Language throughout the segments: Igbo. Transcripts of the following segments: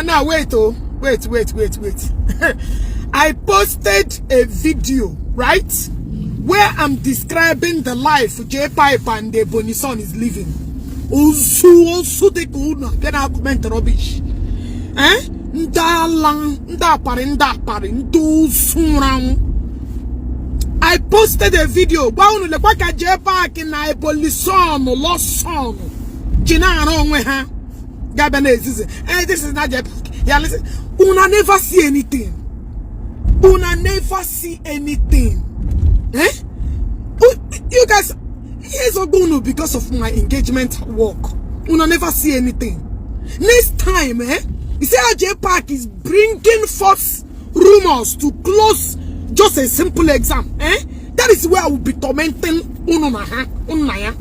Now, now, wait, oh, wait, wait, wait, wait. I posted a video, right? Where I'm describing the life JPAC and the Ebonyi son is living. Ozu, ozu dị ka unu abịa na comment rubbish. Eh? Ndị ala, ndị aparị, ndị aparị, ndị ozu nwụrụ anwụ. I posted a video gwa unu lekwa ka JPAC na Ebonyi son, lost son ji na-arụ onwe ha ga-abịa n'ezizi. Eh, this is not JPAC. Yeah, listen. Una never see anything. Una never see anything. Eh? You guys, here's unu because of my engagement work. Una never see anything. Next time, eh? You see how JPAC is bringing forth rumors to close just a simple exam, eh? That is where I will be tormenting unu na ha, unu na ya.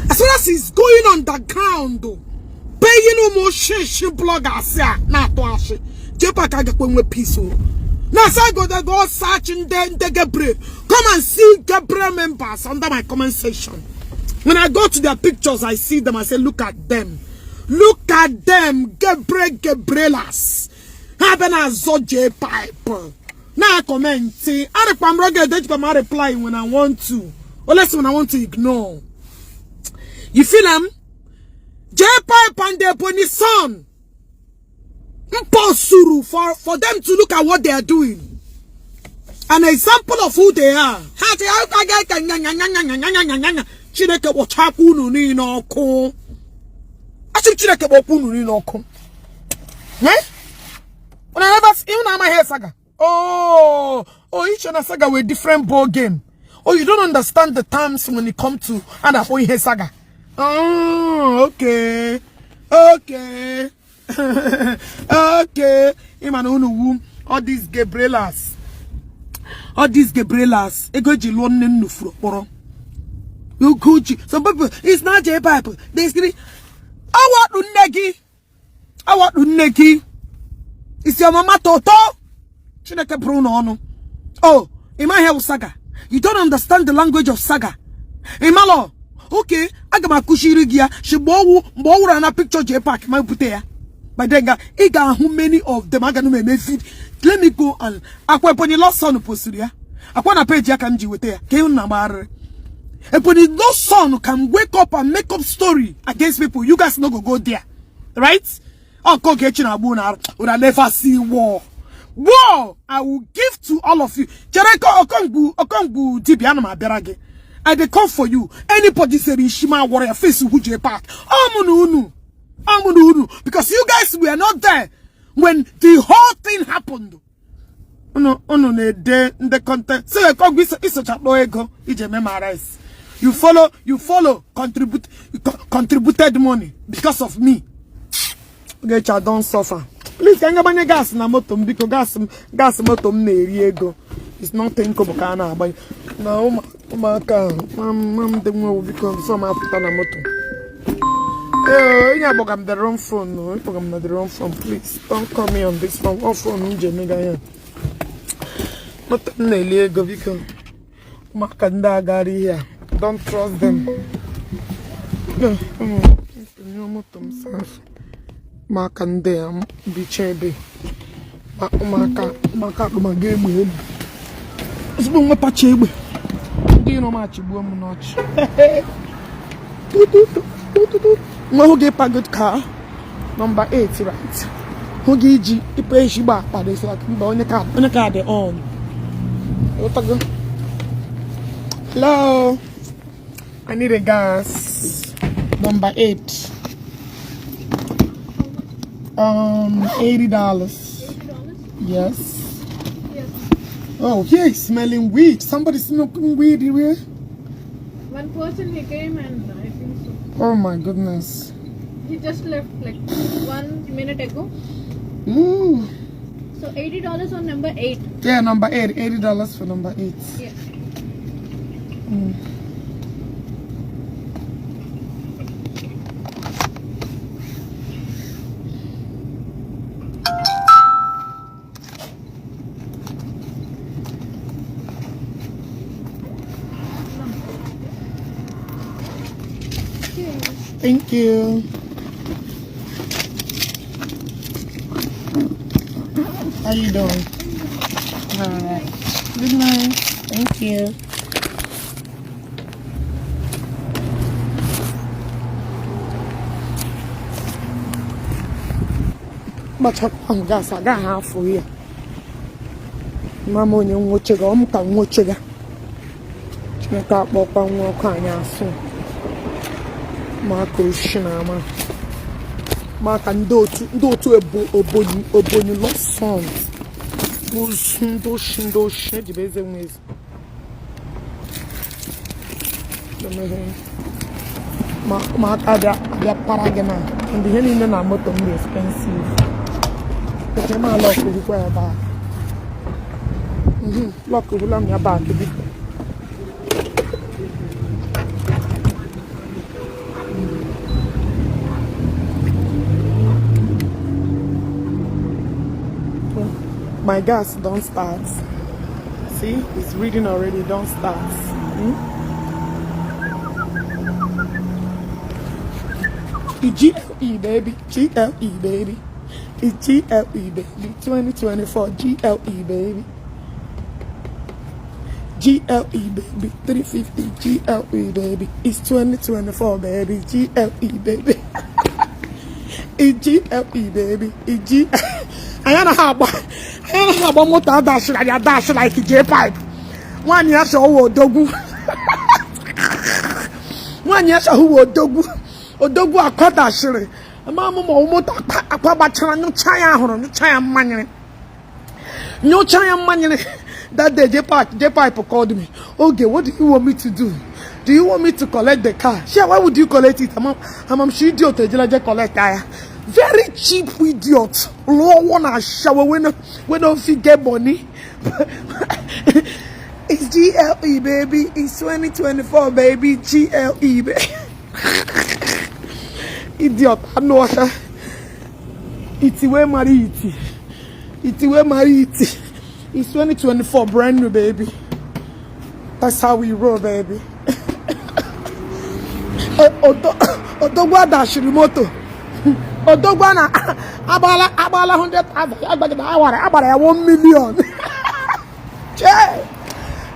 As soon as he's going on the ground, paying ụmụ shishi bloggers ya na-atụ ashị, JPAC agakwa enwe peace o. Now, say go there, go search in the Gabriel. Come and see Gabriel members under my comment section. When I go to their pictures, I see them. I say, look at them. Look at them. Gabriel Gabrielas. Ha bịa na-azọ JPAC. Na comment. I reply when I want to. Unless when I want to ignore. You feel them? JPAC and the Ebonyi son. Mposuru for them to look at what they are doing. An example of who they are. Chineke kpọchakwa unu niile ọkụ. Asị m Chineke kpọkwa unu niile ọkụ. Eh? Unu never see, unu amaghị saga. Oh, oh, each na saga with different ball game. Oh, you don't understand the terms when it come to and akpọ ihe saga. Oh, okay. Okay. Okay. Ịma na unu wu all these Gabrielas. All these Gabrielas. Ego ji lụọ nne nnu furu kpọrọ. Gucci. Some people, it's not JPAC. They say, awakpu nne gị. Awakpu nne gị. Isi ọmama toto. Chineke bụrụ n'ọnụ. Oh, ịma ihe wụ saga. You don't understand the language of saga. Ịmalọ. Okay, aga m akụziri gị ya. Shi mgbe ọwụ mgbe ọ wụrụ na picture JPAC ma bute ya. By then, ị ga-ahụ many of them. Aga m eme vid. Let me go and akwa Ebonyi Lost Son postiri ya. Akwa na page ya ka m ji weta ya. Ka ịhụ na agbagharịrị. Ebonyi Lost Son can wake up and make up story against people. You guys no go go there. Right? Oh, Ogechi na agbu na una never see war. War I will give to all of you. Jereko Okongbu Okongbu dibia na m abịara gị. I dey come for you. Anybody say Ishima warrior face who JPAC. Amunu unu. Amunu unu. Because you guys were not there when the whole thing happened. Unu unu na-ede ndị content. So Okongbu isochakpọ ego ije eme ma rice. You follow, contribute, contributed money because of me. Ogechi, I don't suffer. Please, ka m gbanye gas na moto m biko gas m gas moto m na-eri ego. It's nothing kobo ka a na-agbanye. Na ụmụaka mama m dị nwa biko sọ m apụta na moto. Eh, onye agbọga m the wrong phone. No, ịkpọga m na the wrong phone. Please, don't call me on this phone. Ọ phone m ji emega ya. Moto m na-eli ego biko. Ụmụaka ndị agara ihe a. Don't trust them. Moto m saf. Ụmụaka ndị a bicha ebe. Ụmụaka ụmụaka akpụmaga egbe elu. Ozugbo nwetacha egbe. Ndị iro m achịgbuo m n'ọchị. Nwa hụ gị pa good car. Number 8, right? Hụ gị iji ịpụ ezigbo akpa dị like mba onye ka dị on. Ịghọtago? Hello. I need a gas. Number 8. $80. $80? Yes. Yes. Oh, here is smelling weed. Somebody smoking weed here. One person he came and I think so. Oh my goodness. He just left like 1 minute ago. Ooh. So $80 on number 8. Yeah, number 8. $80 for number 8. Yeah. Mm. Thank you. How you doing? All right. Good night. Thank you. Gbachakwa ahụ gas agaghị afụ ya. Mama onye nwoche ga, ọ m ka nwoche ga. Chineke akpọkwa nwa ọkụ anyị asụ. Maka oshi na ama. Maka ndị otu Ebonyi lost sons. Ozu ndị oshi ndị oshi ejibe eze nwe eze. Ma aka bịa para gị na ndị ihe niile na moto m dị expensive. Eche m alọkụrụkwa ya back. Lọkụrụla m ya back biko. My gas don't start. See, it's reading already, don't start. The GLE, baby. GLE, baby. It's GLE, baby. 2024 GLE, baby. GLE, baby. 350 GLE, baby. It's 2024, baby. GLE, baby. It's GLE, baby. It's G. Anyị anaghị agba moto adashiri anyị adashi like J pipe. Nwaanyị ya chọọ odogwu. Nwaanyị ya chọọ odogwu. Odogwu akwadashiri. Ama m ma moto akwa gbachara nyụcha ya ahụrụ nyụcha ya mmanyere. Nyụcha ya mmanyere. That day J pipe called me. Okay, what do you want me to do? Do you want me to collect the car? Sure, why would you collect it? I'm sure idiot ejela collect ya. Very cheap idiot. Low one a shower when we don't fit get money. It's GLE, baby. It's 2024, baby. GLE, baby. Idiot. I know. Iti we marry iti. Iti we marry iti. It's 2024, brand new, baby. That's how we roll, baby. Odogwa dashiri moto. Odogwa na agbala 100,000. Agbara ya 1 million. Che.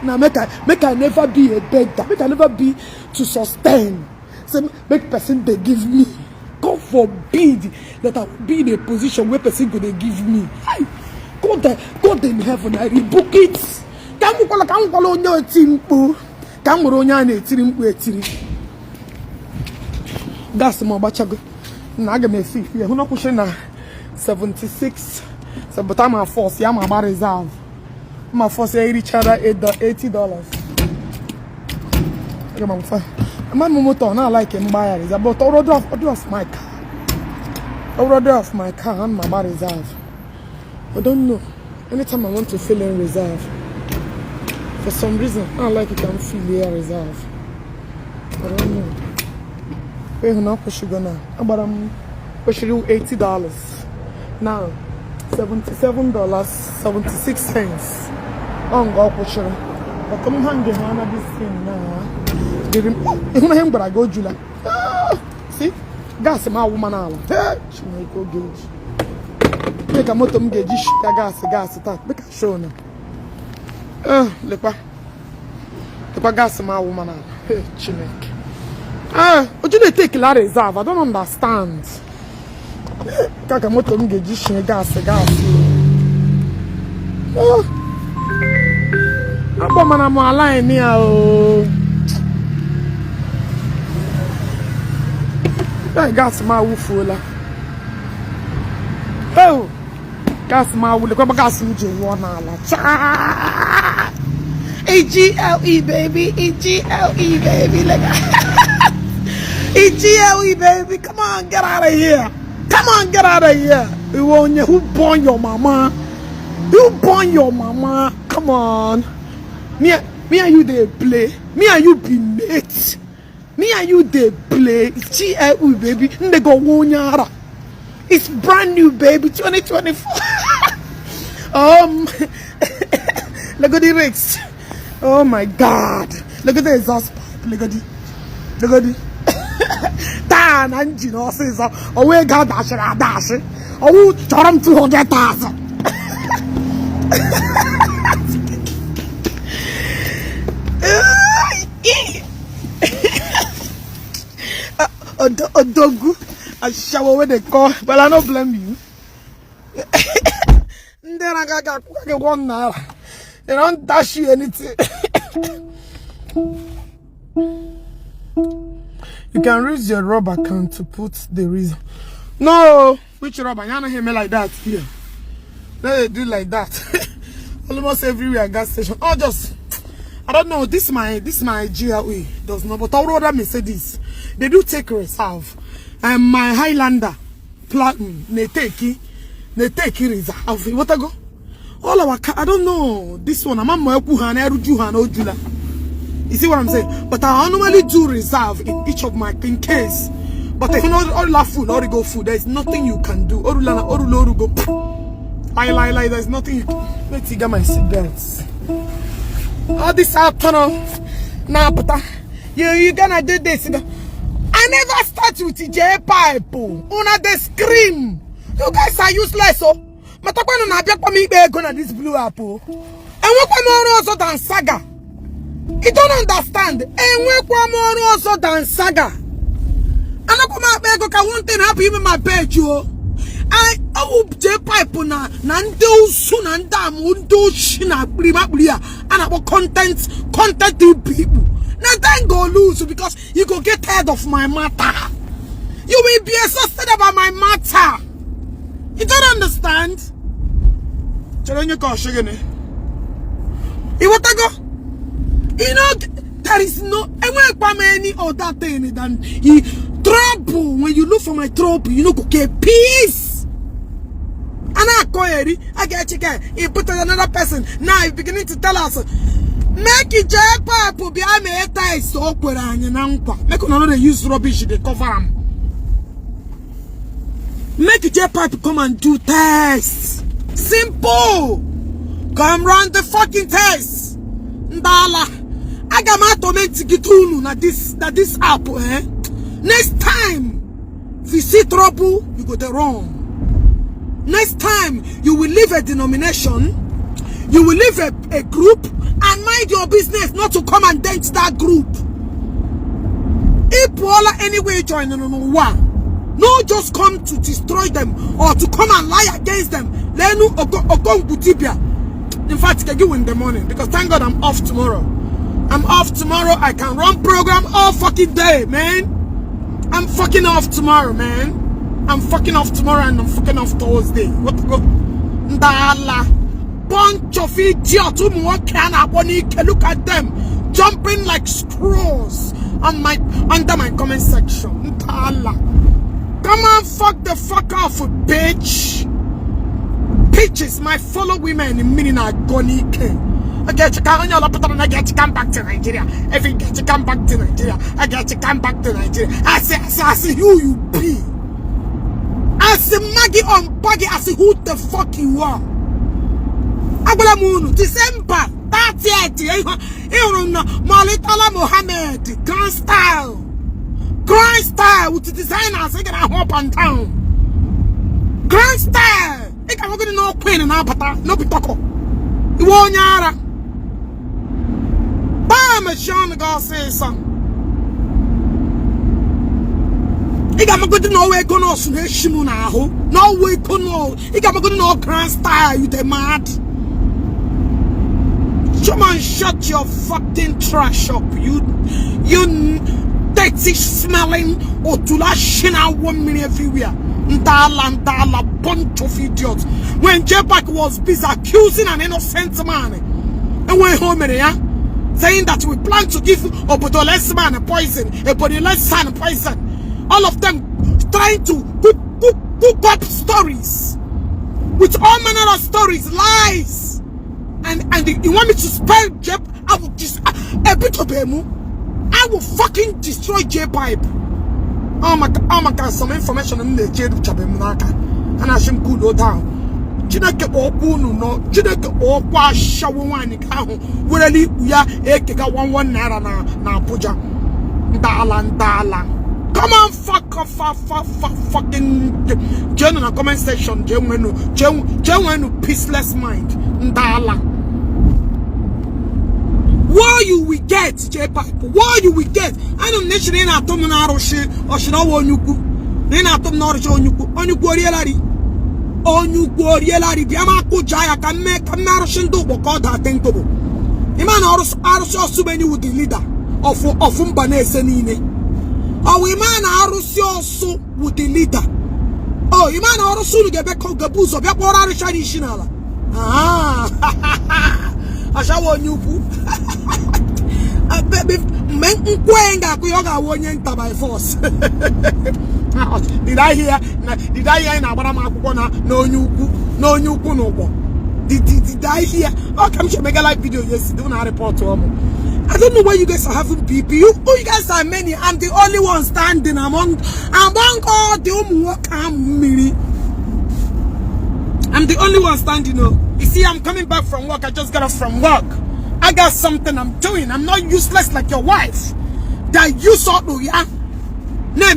Now make I never be a beggar. Make I never be to sustain. Say make person they give me. God forbid that I be in a position where person go they give me. Hey, God in heaven, I rebuke it. Ka m kwala onye oti mkpu. Ka m nwere onye a na-etiri mkpu etiri. Gas m ọgbachago. Na aga m esi ife ya. Hụ na kwụsị na 76. Sabata ma force ya ma agba reserve. Ma force ya erichara $80. Aga m amfa. Ama m moto na like mgba ya reserve, but order of my car. Order of my car and my reserve. I don't know. Anytime I want to fill in reserve, for some reason, I like it can fill here reserve. I don't know. Wait, now push now. But I'm pushing $80. Now, $77.76. I'm going to push it. But come hang on this thing now. Give him. Oh, you know I go July. See, gas my woman now. Hey, she may go gauge. Make a motor gauge. Gas that. Make a show now. Lepa. Lepa gas my woman now. Hey, Chineke. Ah, would you take la reserve? I don't understand. Kaka moto ngeji shin gas. Oh. Abo mana mo align ni a o. Eh, gas ma wufuola. Oh. Gas ma wule kwa gas nje wo na ala. Cha. E-G-L-E baby, E-G-L-E baby. Like E-G-L-E baby, come on, get out of here. Come on, get out of here. You want who born your mama? Who born your mama? Come on. Me and you they play. Me and you be mates. Me and you they play. It's G-L-E baby. They go wonyara. It's brand new, baby. 2024. Look at the rigs. Oh my God. Look at the exhaust pipe. Look at the. Look at the. Ta na engine ọsịsọ. Owe ga dash dash. Owu chọrọ m 200,000. Odogwu ashawo wey dey call, but I no blame you. Ndị na-aga akwụkwọ gị ₦1, they don't dash you anything. You can use your rubber can to put the reason. No, which rubber? You anaghị eme like that here. Let they do like that. Almost everywhere, gas station. Oh, just I don't know. This my GLE does not, but all other Mercedes, they do take reserve. And my Highlander Platinum, they take reserve. What I go? All our car, I don't know. This one, I'm a ha na eruju ha na ojula. You see what I'm saying? But I normally do reserve in each of my, in case. But if you know all full or go full, there's nothing you can do. Orula orula oru go. Lie lie lie. There's nothing you can. Let's see, get my seat belts. All this out tunnel now, but you gonna do this. I never start with J pipe. Una dey scream. You guys are useless. Oh, matakwanụ na-abịakwa m ikpe ego na this blue app. Oh, enwekwa m ọrụ ọzọ than saga. You don't understand. Enwekwa m ọrụ ọzọ than saga. Anakwa m akpa ego ka one thing hapụ ime ma page o. Ọwụ J pipe na ndị usu na ndị amụ ndị oshi na akpịrị makpịrị a na-akpọ content people. Na then go lose because you go get tired of my matter. You will be exhausted about my matter. You don't understand. Chere onye ka ọshị gịnị? Ịghọtago? You know, there is no enwekwa m any other thing than he trouble. When you look for my trouble, you no go get peace. And I call eri, I get chicken. He put another person. Now he's beginning to tell us, make it J pipe bịa mee test o kwere anyị na nkwa. Make una no dey use rubbish dey cover am. Make J pipe come and do test. Simple. Come run the fucking test. Ndala. Aga m atorment gị unu na this app, eh? Next time, if you see trouble, you go dey run. Next time, you will leave a denomination, you will leave a group and mind your business not to come and dent that group. Ị pụọla anyway join n'ụwa. No just come to destroy them or to come and lie against them. Lenu Okongwu dibia. In fact, can you win the morning? Because thank God I'm off tomorrow. I'm off tomorrow. I can run program all fucking day, man. I'm fucking off tomorrow, man. I'm fucking off tomorrow and I'm fucking off Thursday. What go? Ndala. Bunch of idiots. Ụmụ nwoke a na-akpọ n'ike. Look at them. Jumping like squirrels on my under my comment section. Ndala. Come on, fuck the fuck off, bitch. Bitches, my fellow women in meaning are gone. I get you I get to come back to Nigeria. If you get to come back to Nigeria, I get to come back to Nigeria. I say who you be. I say Maggie on Baggy. I say who the fuck you are. Agwala m unu December 30th, ịhụrụ na Murtala Mohammed grand style, grand style with the designers. Ị gara ahụ up and down grand style. Ị ga ahụgịrị na queen na-abata n'obi tọkọ iwe onye ara baa mechie ọnụ gị ọsịsọ. Ị ga-amagodi na ọwa ego nọọsụ na-eshi m n'ahụ na ọwa ego nọọsụ. Ị ga-amagodi na ọ grand style. You dey mad? Come on, shut your fucking trash up, you dirty smelling otula shina 1 million everywhere. Ndala ndala, bunch of idiots. When J-Pack was busy accusing an innocent man and went home, yeah, saying that we plan to give Obodo man a poison, a son poison. All of them trying to cook up stories with all manner of stories, lies. And you want me to spell J? I will just a bit of I will fucking destroy J pipe. Oh my God, some information in the J n'aka. And I should cool down. Chineke kpọọ unu nọ. Chineke kpọọ ashawo nwaanyị ka ahụ werele ikpu ya ekega ₦1 na Abuja. Ndala ndala. Come on, fuck off, fuck, fuck, fuck, fucking jee na comment section, jee nwenu, jee nwenu peaceless mind. Ndala. What you will get, J Pipe? What you will get? Anụ m na echiri ị na-atụ m na-arụsị ọchịrị ọwa onye ukwu na ị na-atụ m n'ọrụsị onye ukwu, onye ukwu orielari, onye ukwu orielari. Bịa ma akụja ya ka mme, ka mme arụsị ndị ụgbọ ka ọ daa tenkobo. Ịma na arụsị ọsụbenyi wụ the leader of mba na-ese niile. Ọwụ ịma na arụsị ọsụ wụ the leader. O ịma na arụsị unu ga-ebe ka ga-ebu ụzọ bịa kpọrọ arụsị anyị isi n'ala. Achawa onye ukwu. Mgbe nkwe ga-akụ ya, ọ ga-awụ onye nta by force. Did I hear? Did I hear na-agbara m akwụkwọ na onye ukwu, na onye ukwu n'ụgbọ? Did I hear? Oh, come here, mega live video yesterday. Don't report to me. I don't know why you guys are having BP. You guys are many. I'm the only one standing among all the ụmụ mmiri. I'm the only one standing. Oh, you see, I'm coming back from work. I just got off from work. I got something I'm doing. I'm not useless like your wife. That you saw, yeah. I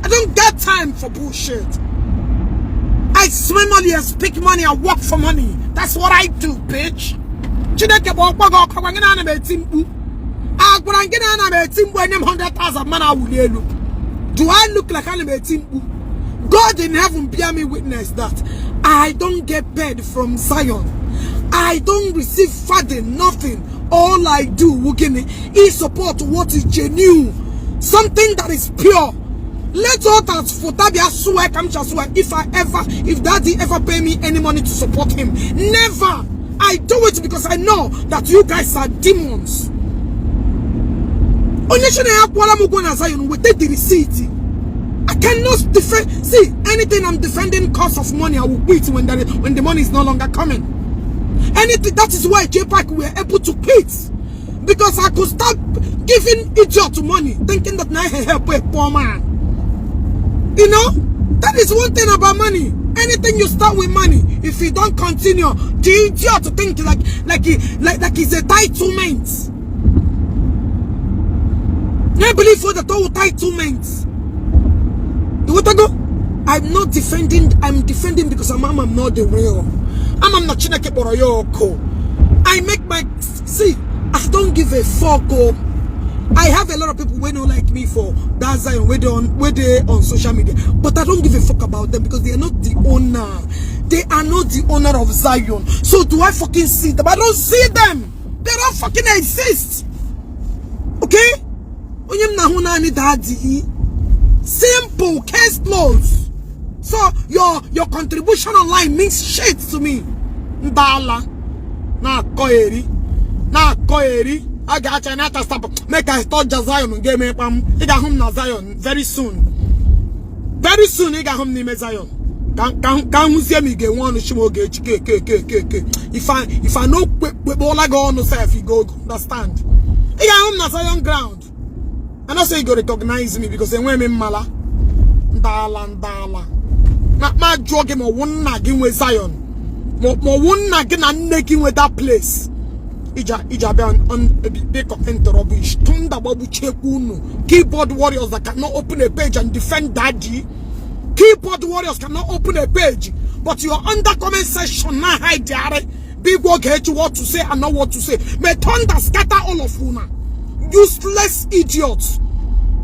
don't get time for bullshit. I spend money, I speak money, I work for money. That's what I do, bitch. Chineke bụ ọkpọ gị ọkụ, gwa gị na ana m eti mkpu. Agwara gị na ana m eti mkpu, enye m 100,000 mana awụli elu. Do I look like ana m eti mkpu? God in heaven bear me witness that I don't get paid from Zion. I don't receive funding, nothing. All I do, Wugini, is support what is genuine, something that is pure. Let others for Tabia swear, come swear. If daddy ever pay me any money to support him, never. I do it because I know that you guys are demons. Onye chine ya kwala m ụgwọ na Zion, weta the receipt. I cannot defend. See, anything I'm defending cause of money, I will quit when the money is no longer coming. Anything, that is why JPAC were able to quit. Because I could start giving idiot money, thinking that now I help a poor man. You know, that is one thing about money. Anything you start with money, if you don't continue, the idiot think like it's entitlement. I believe for the entitlement. You want to go? I'm not defending. I'm defending because I'm not the real. I'm not Chineke kpọrọ ya ọkụ. I make my see. I don't give a fuck. Oh. I have a lot of people who don't like me for that Zion where they on social media, but I don't give a fuck about them because they are not the owner. They are not the owner of Zion. So do I fucking see them? I don't see them. They don't fucking exist. Okay? Onye m na-ahụ naanị daddy. Simple, case closed. So your contribution online means shit to me. Ndala na koeri na koeri. I got you not stop. Make I start Zion game pam. I got home na Zion very soon. Very soon I got home n'ime Zion. Can hụzie m ige nwe ọnụ chi m oge echi ke ke ke ke ke. If I no kpekpọla gị ọnụ sef, you go understand. I got home na Zion ground. I not say you go recognize me because enwe m mmala. Ndala ndala. Na ma jụọ gị ma ọwụ nna gị nwe Zion. Ma ọwụ nna gị na nne gị nwe that place. Ija bịa on big comment rubbish. Thunder gbagbuchekwa unu. Keyboard warriors that cannot open a page and defend daddy. Keyboard warriors cannot open a page, but you're under comment section now hide there. Big work hate what to say and not what to say. May thunder scatter all of you now. Useless idiots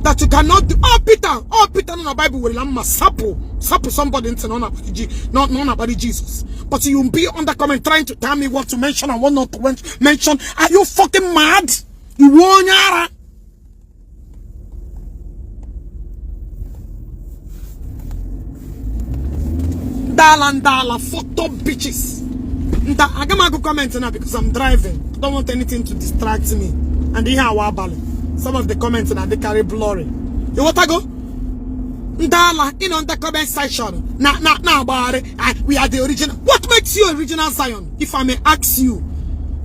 that you cannot do. Oh Peter, no Bible will sapo sapo somebody into no about Jesus. But you be under comment trying to tell me what to mention and what not to mention. Are you fucking mad? You wonyara. Dala ndala fucked up bitches. I got my good comment now because I'm driving. I don't want anything to distract me. And here our bally. Some of the comments now they carry blurry. You want to go? Ndala in on the comment section. Na na na bari. We are the original. What makes you original Zion? If I may ask you,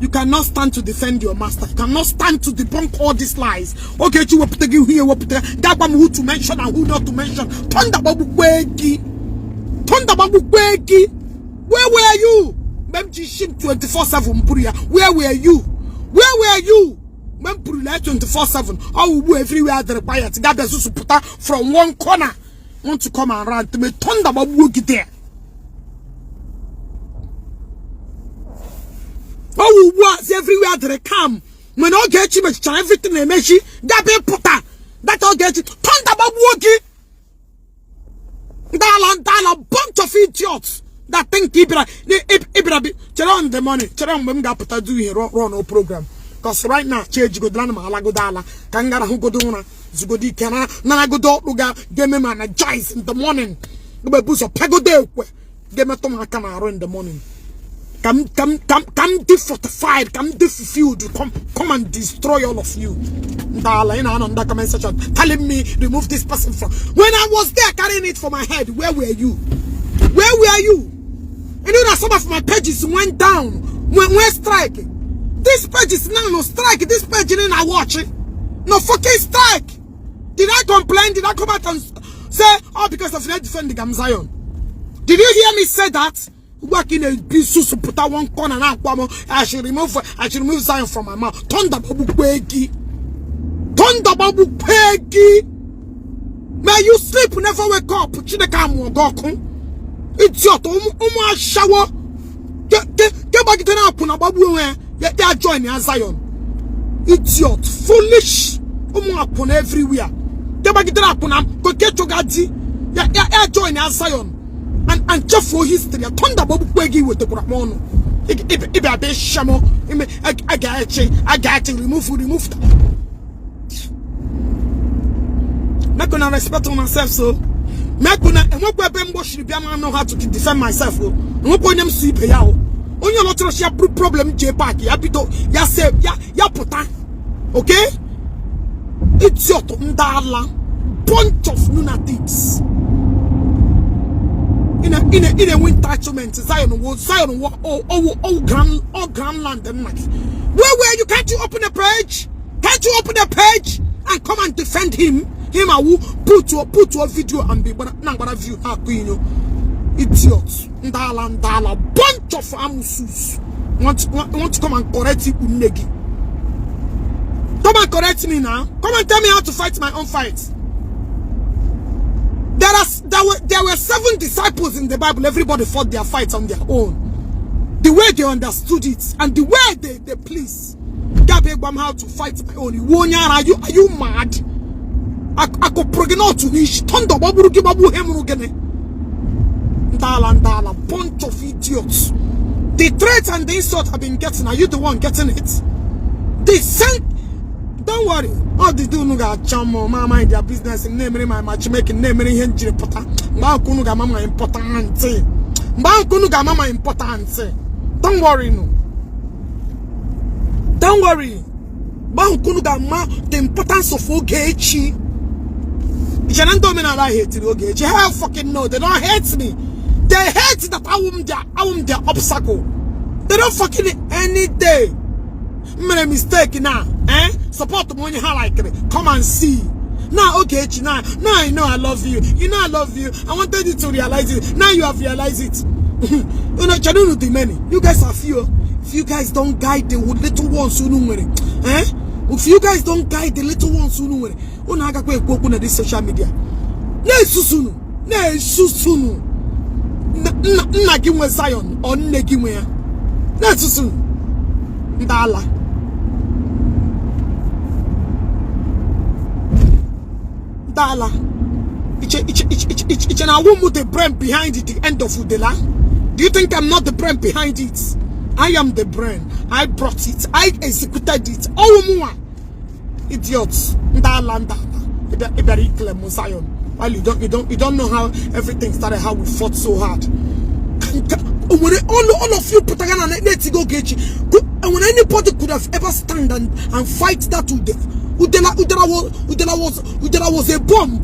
you cannot stand to defend your master. You cannot stand to debunk all these lies. Okay, you will put here, what put that one who to mention and who not to mention. Thunder babu kweki. Thunder babu kweki. Where were you? 24/7 Mpuria. Where were you? Where were you? Mgbe m pụrụ lee 24/7, ọ ugbu everywhere dịrị quiet, ga-abịa susu pụta from one corner, want to come and rant me. Thunder gbagbuo gị there. Ọ ugbu a si everywhere dịrị calm, mana Ogechi mechichara everything na-emechi, gabịa pụta that Ogechi, thunder gbagbuo gị. Ndala ndala, bunch of idiots that think ịbịara ịbịara bi. Chere on the money, chere mgbe m ga-apụta do ihe rụọ no program, cause right now chi ejigodala na m alagodo ala ka m gara hụgodo ụra, zugodo ike, na naragodo ọkpụ ga ga-eme m energize in the morning. Mgbe bụ ụzọ pịagodo ekwe ga-emetụ m aka n'arụ in the morning, ka m dị fortified, ka m dị fulfilled, come and destroy all of you. Ndala, ị na-anọ ndị comment section telling me remove this person from. When I was there carrying it for my head, where were you? Where were you? You know that some of my pages went down when strike. This page is now no strike. This page in I watch it. No fucking strike. Did I complain? Did I come out and say, oh, because of not defending Zion? Did you hear me say that? Working a susu put one corner now. I should remove Zion from my mouth. Thunder babu kwegi. Thunder babu kwegi. May you sleep, never wake up. Chineke amụọ gị ọkụ. Idiot, ụmụ ashawo. Ke gbagidere akwụna gbagbuo onwe ya, ya join ya Zion. Idiot, foolish. Ụmụ akwụna everywhere. Ke gbagidere akwụna ke chọga di ya ya join ya Zion. And chefuo history ya. Thunder gbagbukwe gị wetakwara m ọnụ. Ịbịa bịa shamo ime a ga-eche a ga-eche remove. Make una respect myself. So make una enwekwa ebe mgbochiri bịa ma know how to defend myself o. Enwekwa onye m si ibe ya o. Onye lọtụrụ ya bụrụ problem jee park ya bido ya se ya ya pụta. Okay? Idiot, ndị ala, bunch of lunatics. Ị na-enwe entitlement. Zion wo, Zion wo, oh, grand, oh, grand land nna gị. Where were you? Can't you open a page? Can't you open a page and come and defend him? Him awu put your video and be na gbara view akụ inyo. Idiot, ndala ndala, bunch of amusus want to come and correct ikpu nne gị. Come and correct me now. Come and tell me how to fight my own fight. There were seven disciples in the Bible. Everybody fought their fight on their own, the way they understood it and the way they please. Gabe gwa how to fight my own. Iwu onye ara, are you mad? Akụpụrụ gị n'otu n'isi. Thunder gbagburu gị, gbagbuo ihe mụrụ gịnị. Ndala ndala, bunch of idiots. The threat and the insult I've been getting, are you the one getting it? The same. Don't worry, all the do unu ga-achọ m ma mind their business, na-emere my matchmaking, na-emere ihe njiri pụta. Mgbe ahụ ka unu ga-ama my important, mgbe ahụ ka unu ga-ama my important. Don't worry, no, don't worry. Mgbe ahụ ka unu ga-ama the importance of Ogechi. Iche na ndị omenala ahụ etiri Ogechi? Hell fucking no, they don't hate me. They hate that awụ m their obstacle. They don't fucking any day m mere mistake na support m onye ha likere. Come and see now, Ogechi. Now I know I love you. You know I love you. I wanted you to realize it. Now you have realized it. Unu chere unu dị many. You guys are few. If you guys don't guide the little ones unu nwere, if you guys don't guide the little ones unu nwere, unu agakwa ekwu okwu na this social media. Na-esusunu, na-esusunu. Nna gị nwe Zion ọ nne gị nwe ya. Na-esusunu ndị ala. Ndị ala. Iche na awụ m the brain behind the end of Udela? Do you think I'm not the brain behind it? I am the brain. I brought it. I executed it. Ọwụ mụnwa. Idiots. Ndị ala, ndị ala. Ịbịara ikele m Zion while you don't know how everything started, how we fought so hard. O nwere all of you pụtara na na-etigo Ogechi. Nwere anybody could have ever stand and fight that Udela? Udela was a bomb.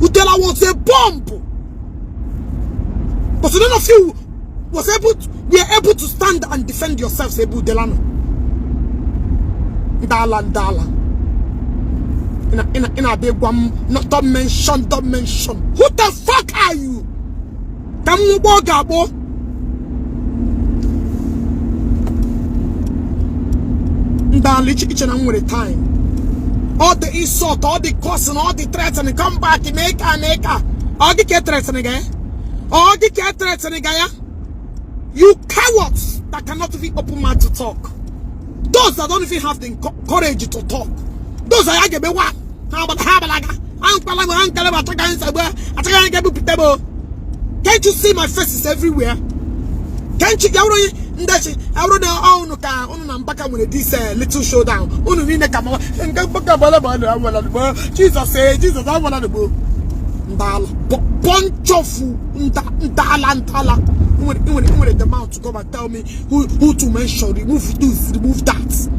Udela was a bomb. But none of you was able to, were able to stand and defend yourselves. Ebe Udela nọ. Ndala ndala. Ị na-abịa gwa m no, don't mention, don't mention. Who the fuck are you? Ka m nwụkpọ ga-akpọ. Ndala. Ndị ala iche na m nwere time. All the insult, all the cursing, all the threatening, come back, mee ka mee ka. Ọ gị ka threatening ga ya? Ọ gị ka threatening ga ya? You cowards that cannot even open mouth to talk. Those that don't even have the courage to talk. Those that are ga-eme wa ha agbalaga. Ha nkalaba achagaghị nsogbu achagaghị nke bupụta m. Can't you see my faces everywhere? Can't you? Ya bụrụ ndị ya bụrụ na unu ka unu na Mbaka nwere this little showdown. Unu niile ka ma nke Mbaka gbala gbala awala gbala. Jesus eh Jesus awala gbala. Ndala bunch of ndala ndala. Nwere the mouth to come and tell me who to mention, remove this, remove that.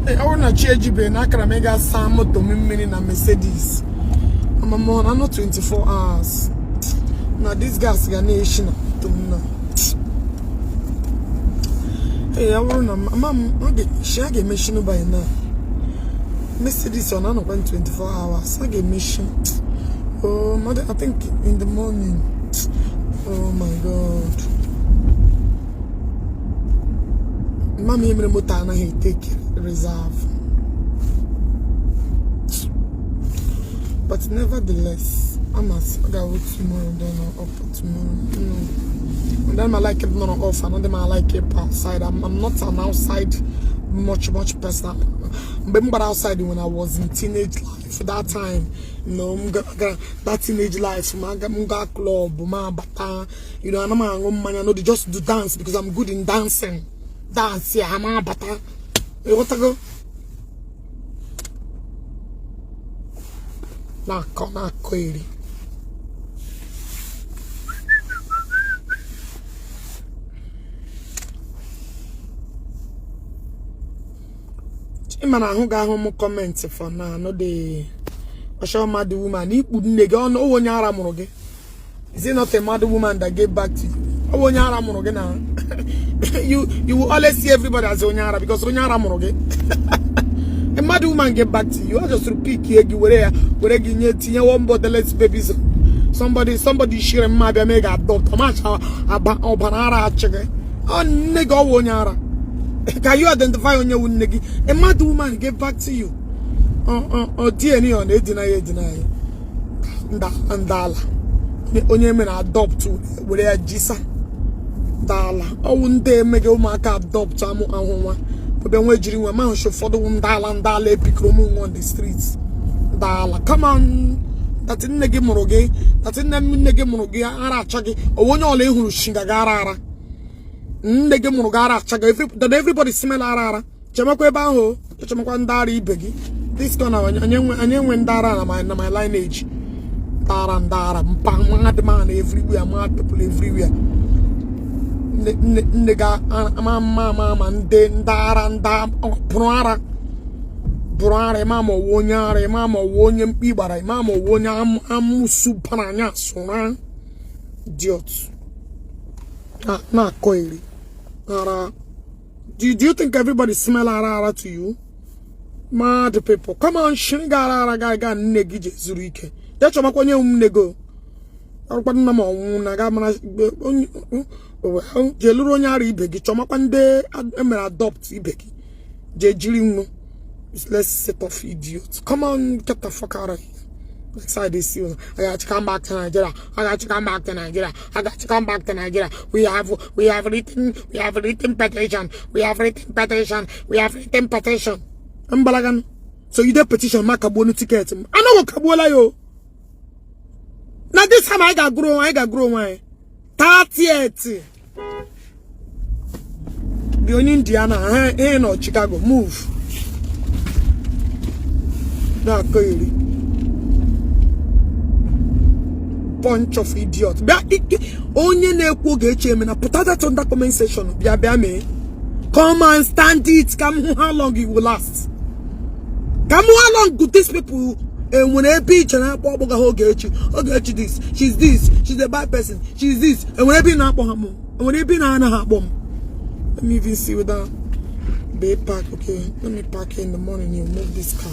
Ọ bụrụ na chi ejibe na akara m ịga saa moto m mmiri na Mercedes. Amama na not 24 hours. Na this gas ga na-eshi na moto m na. Ee, ọ bụrụ na mama m ọ ga-emechi a ga-emechi by now. Mercedes ọ na-anọkwa 24 hours. A ga-emechi. Oh, mother, I think in the morning. Oh my God. Mama ihe mere moto anaghị take reserve. But nevertheless, I must go tomorrow, then or up tomorrow. No. And then I like it not off, and then I like it outside. I'm not an outside much person. But outside when I was in teenage life, that time, you know, that teenage life, m ga club, ma bata, you know, and I'm a know, they just do dance because I'm good in dancing. Dance, yeah, I'm a bata. What to go? Na-akọ eri. Ịma na ahụ ga-ahụ m comment for na no dey ọchọ mad woman ikpu nne gị ọnụ onye ara mụrụ gị. Is it not a mad woman that gave back to you? Ọ onye ara mụrụ gị na you will always see everybody as onye ara because onye ara mụrụ gị. A mad woman get back to you. I just pick gị were ya were gị nye tinye one bottle babies. Somebody shire mma bịa mee ga adopt. Ọmacha ọbara ara achị gị. Ọ nne gị ọwụ onye ara. Can you identify onye wu nne gị? A mad woman get back to you. Ọ DNA ọ na-edina ya edina ya. Ndala. Onye mere adopt were ya jisa. Ndala. Ọwụ ndị emeghe ụmụaka adopt amụ ahụ nwa. Ebe nwe jiri nwa ma hụ ụfọdụ ndala ndala epikiri ụmụ nwa on the streets. Ndala. Come on. That nne gị mụrụ gị. That nne gị mụrụ gị ara acha gị. Ọ onye ọla ị hụrụ shinga gị ara ara. Nne gị mụrụ gị ara acha gị. Everybody smell ara ara. Chemekwa ebe ahụ. Chemekwa ndị ara ibe gị. This corner anyị enwe ndị ara na my lineage. Ndara ndara mpa mad man everywhere, mad people everywhere. Nne gị ama ama ama ndị ara ndị bụrụ ara. Bụrụ ara ịma ma ọwụ onye ara ịma ma ọwụ onye mkpi gbara ịma ma ọwụ onye amụsụ bara anya sụra. Idiot. Na-akọ eri. Ara. Do you think everybody smell ara ara to you? Mad people. Come on, shiri ga ara ara ga ga nne gị je zuru ike. Ya chọmakwa onye nne go. Ọrụkwa nna m ọnwụ na ga mara jee lụrụ onye ara ibe gị chọmakwa ndị emere adopt ibe gị. Jee jiri nwu. Let's set off idiots. Come on, get the fuck out of here. Excited this season. I got to come back to Nigeria. I got to come back to Nigeria. I got to come back to Nigeria. We have written petition. We have written petition. We have written petition. Mbalagan. So you did petition ma kagbuo ticket. I know what kagbuola yo. Now this time I got grow why. 38. The only Indiana, eh no Chicago move. Na koiri. Bunch of idiots. Onye na-ekwu Ogechi eme na put that on that comment section. Bịa bịa mee. Come and stand it. Come how long it will last. Come how long could these people and when ebe iche na-akpọ ọkpọ ha Ogechi. Ogechi this. She's this. She's a bad person. She's this. And when ebe na-akpọ ha mụ. And when ebe na-anaghị akpọ m. Let me even see whether they park. Okay, let me park here in the morning. You move this car.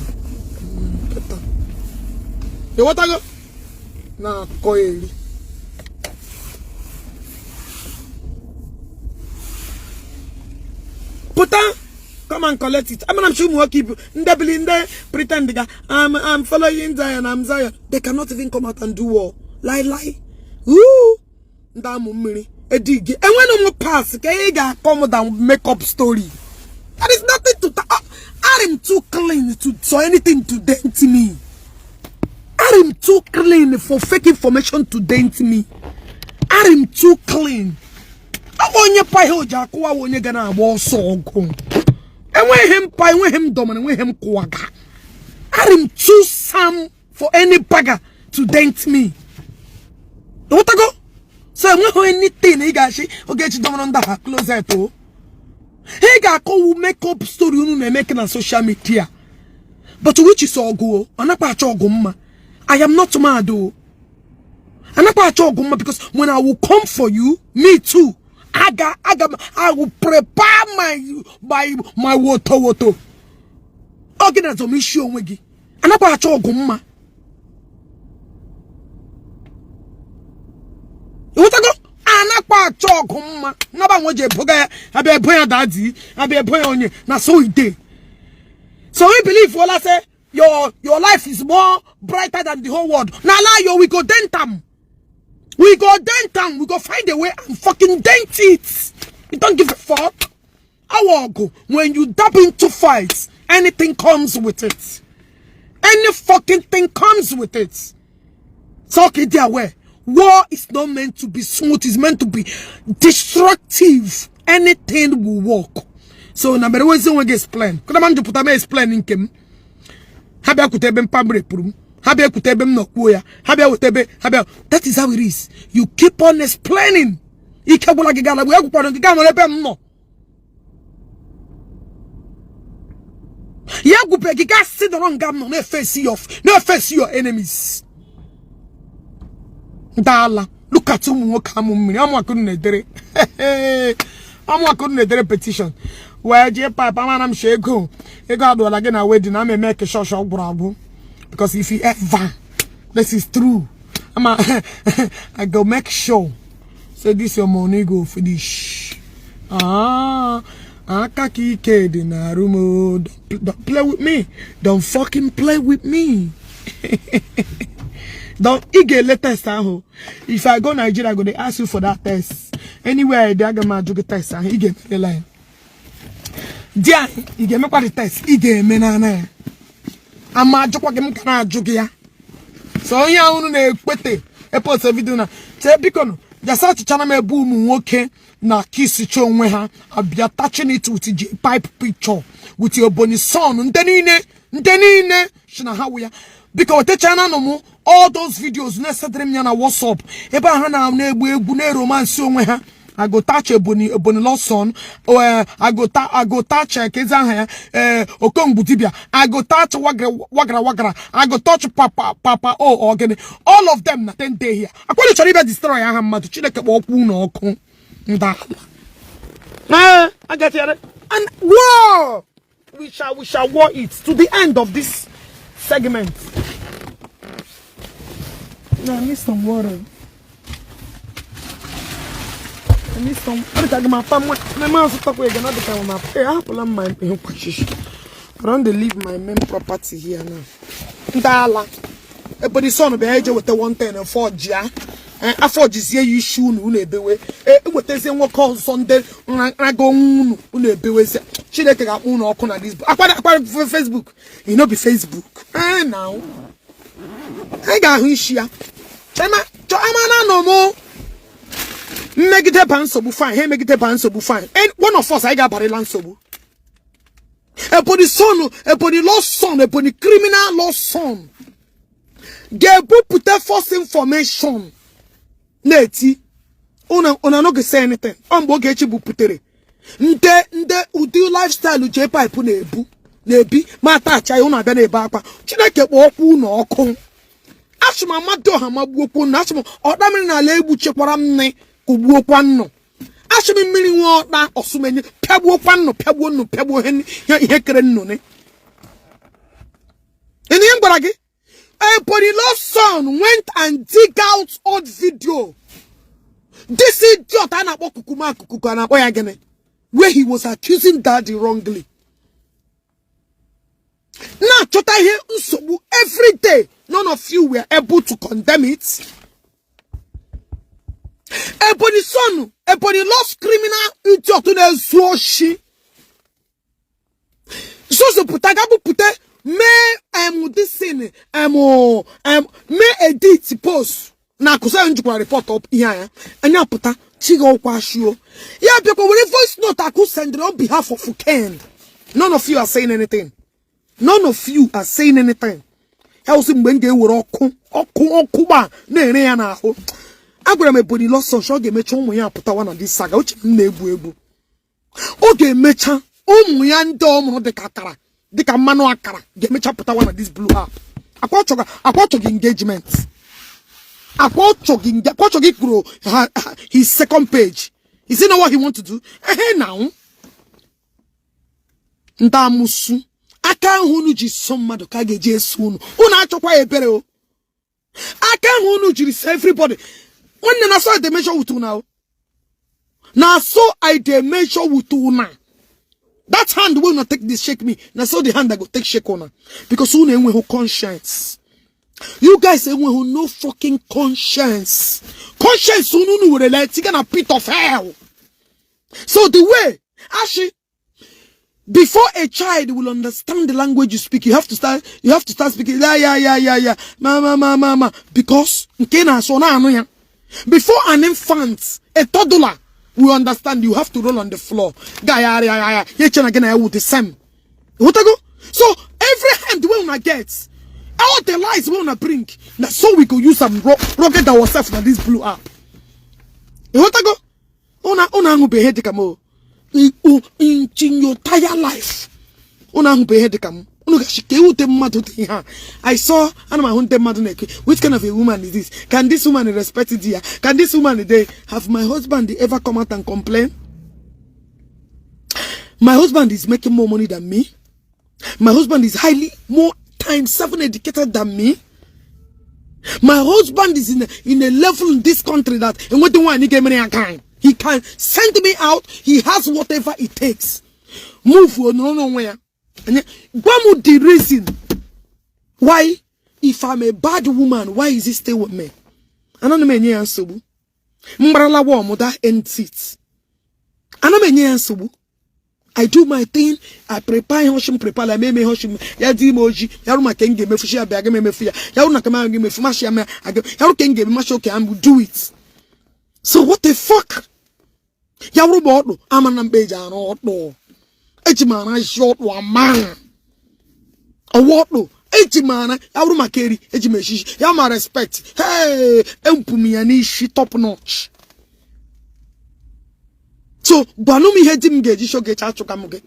Better. You want to go? Na-akọ eri. Pụta, come and collect it. Amana m chi ụmụ nwoke ibu ndị bili ndị pretend ga I'm following Zion, I'm Zion. They cannot even come out and do war. Lie lie. Ooh, ndị amụ mmiri edige enwere m pass ka ị ga-akọ m than make up story. There is nothing to I'm too clean to for anything to dent me. I'm too clean for fake information to dent me. I'm too clean. Ọ bụ onye pa ihe o ji akụwa onye ga na-agba ọsọ ọgụ. Enweghị m pa, enweghị m dọmana, enweghị m kụwaga. I'm too sam for any bagger to dent me. Ịghọtago? So enweghị anything ị ga-achị Ogechi dọmana ndị ha closet o. Ị ga-akọwu make-up story unu na-eme na social media. But which is ọgụ o? Ọ nakwa achọ ọgụ mma. I am not mad o. Anakwa achọ ọgụ mma because when I will come for you, me too. Aga aga I will prepare my woto woto. Ọ gị na zọm isi onwe gị. Anakwa achọ ọgụ mma. Ịghọtago? Anakwa achọ ọgụ mma. Nnaba nwe ji eboga ya, abịa ebo ya daddy, abịa ebo ya onye na so e dey. So we believe wala say your life is more brighter than the whole world. Na lie yo, we go dent am. We go dent am. We go find a way and fucking dent it. You don't give a fuck. Our go when you dab into fights, anything comes with it. Any fucking thing comes with it. So okay, dear, where war is not meant to be smooth, it's meant to be destructive. Anything will work. So na mere wezi onwe gị explain. Kuna ma njupụta m explain nke m. Ha bịa kwute ebe mpa m repụrụ m. Ha bịa kwute ebe m nọ kwuo ya. Ha bịa weta ebe ha bịa. That is how it is. You keep on explaining. Ike gwụla gị gara, ya gwụkwara gị gaa nọrọ ebe m nọ. Ya gwụbe gị gaa si nọrọ nga m nọ na-efesi your enemies. Ndaala. Look at ụmụ nwoke amụ mmiri. Amụ na-edere. Amụ na-edere petition. Wee jee pipe amara m shi ego. Ego adụọla gị na wedding ama eme ka shọshọ gwụrụ agwụ. Because if you ever, this is true. I go make sure. Say this your money go finish. Ah, aka ka ike dị na arụ m o. Don't play with me. Don't fucking play with me. Don't ị ga-ele test ahụ. If I go Nigeria, I go dey ask you for that test. Anywhere I dey, aga m ajụ gị test ahụ. Ị ga-emerela ya. Di anyị, ị ga-emekwa the test. Ị ga-eme n'anya ya. Ama ajụkwa gị m ka na-ajụ gị ya. So onye ahụ unu na-ekpete epost video na chee biko nụ jasa achịchara m ebe ụmụ nwoke na kisicha onwe ha abịa touching it with J pipe picture with your Ebonyi son ndị niile ndị niile si na ha wụ ya biko wetachana nụ m all those videos na-esedịrị m ya na WhatsApp ebe ha na-egbu egwu na-eromansi onwe ha. Agotacha Ebonyi Ebonyi Lawson, agota agotacha kezi aha ya, Okongwu dibia, agotacha wagara wagara wagara, agotacha papa papa o ogene, all of them na 10 day here. Akwado chọrọ ịbịa destroy aha mmadụ. Chineke kpọọ ọkụ unu ọkụ ndị ala. Ee, agatiara and war, we shall war it to the end of this segment. Now I need some water. I need some. Ọ dịka gị ma pa mma na m azụtakwa ego na dịka ma eh ahapụla m my ihe kwachishi. I don dey leave my main property here now. Ndị ala Ebonyi son bịa eje weta 110 afọ ji ya afọ jizie ya isi unu unu ebewe ewetazie nwoke ọzọ ndị rago unu unu ebewezie. Chineke ga-akpọ unu ọkụ na this akwa akwa Facebook. You no be Facebook eh now anyị ga-ahụ isi ya. Chema chọ amana nọ mụ mmegide ba nsogbu fine ha emegide ba nsogbu fine. And one of us anyị ga-abarịla nsogbu. Ebonyi son, Ebonyi lost son, Ebonyi criminal lost son ga-ebupụta false information na-eti unu unu anaghị say anything. Ọ mgbe Ogechi bupụtere nde nde ụdị lifestyle J pipe na-ebu na-ebi ma atacha ya unu abịa na-ebe akwa. Chineke kpọọ ọkụ unu ọkụ. Achụ m Amadioha magbuokwu unu. Achụ m ọkpa mmiri n'ala egbuchekwara m nne kụgbuokwa nnụ. Achụ m mmiri nwe ọkpa ọsụmenye pịagbuokwa nnụ pịagbuo nnụ pịagbuo ihe ihe kere nnụ ne. Ihe m gwara gị Ebony Lawson went and dig out old video. This idiot a na-akpọ kukuma kukuku, a na-akpọ ya gịnị, where he was accusing Daddy wrongly. Na-achọta ihe nsogbu every day. None of you were able to condemn it. Ebony son, Ebony lost criminal idiot na-ezu oshi. Zozopụta gabupụta mee this thing mee edit post na akụsa njikwara report up ihe anya anya pụta chiga ọkwa ashio ya bịakwa were voice note akụ send on behalf of Ken. None of you are saying anything. None of you are saying anything. Ya wụsị mgbe m ga-ewere ọkụ ọkụ ọkụ gba na-ere ya n'ahụ. Agwara m Ebony Lawson ọ ga-emecha ụmụ ya apụtawa na this saga. Uche m na-egwu egwu, ọ ga-emecha ụmụ ya ndị ọ mụrụ dịka akara, dịka mmanụ akara, ga-emecha pụtawa na this blue app. Akwa ọchọghị engagement, akwa ọchọghị grow his second page. Is it not what he want to do? Ehe, now ndị amụsụ aka ahụ unu ji so mmadụ ka a ga-eji eso unu. Unu achọkwa ya ebere o. Aka ahụ unu jiri so everybody, nwanne, na so I dey measure with una o. Na so I dey measure with una. That hand wey una take dey shake me, na so the hand I go take shake una, because unu enweghị conscience. You guys enweghị no fucking conscience. Conscience unu unu were like tiga na pit of hell. So the way actually, before a child will understand the language you speak, you have to start speaking yeah, ma ma ma ma, because nke na-asụ na-anụ ya. Before an infant, a toddler, will understand, you have to roll on the floor. Guy, ya ya ya ya ya na gị na ya the same. Ịghọtago? So every hand wey una get, all the lies wey una bring, na so we go use am rugged ourselves na this blue app. Ịghọtago? Una una ahụbe ihe dịka m o. In your entire life, unu ahụbe ihe dịka m. Unu gachi ka ewute mmadụ dị ihe a. I saw, ana m ahụ ndị mmadụ na-eke, "Which kind of a woman is this? Can this woman respect di ya? Can this woman dey?" Have my husband ever come out and complain? My husband is making more money than me. My husband is highly more times seven educated than me. My husband is in a level in this country that enweta nwaanyị ga-emere ya kind. He can send me out. He has whatever it takes. Move on n'onwe ya. Gwa m the reason why, if I'm a bad woman, why is he still with me? Ana m enye ya nsogbu. Mgbarala worm, that ends it. Ana m enye ya nsogbu. I do my thing. I prepare ihe ọchị m prepare la eme ihe ọchị m ya dị ime oji ya rụ maka m ga-emefu ya bịa aga m emefu ya ya rụ na ka m aga emefu mashi ya ma aga ya rụ ka m ga-eme mashi. Okay, I'm do it. So what the fuck? Ya wụrụ ma ọdụ ama na mkpa eji arụ ọdụ, eji m ara isi ọdụ ama ọwa ọdụ eji m ara ya wụrụ maka eri eji m eshishi ya ma respect. Hey, empụ m ya n'isi top notch. So gwanụ m ihe di m ga-eji shogecha achụka m gị.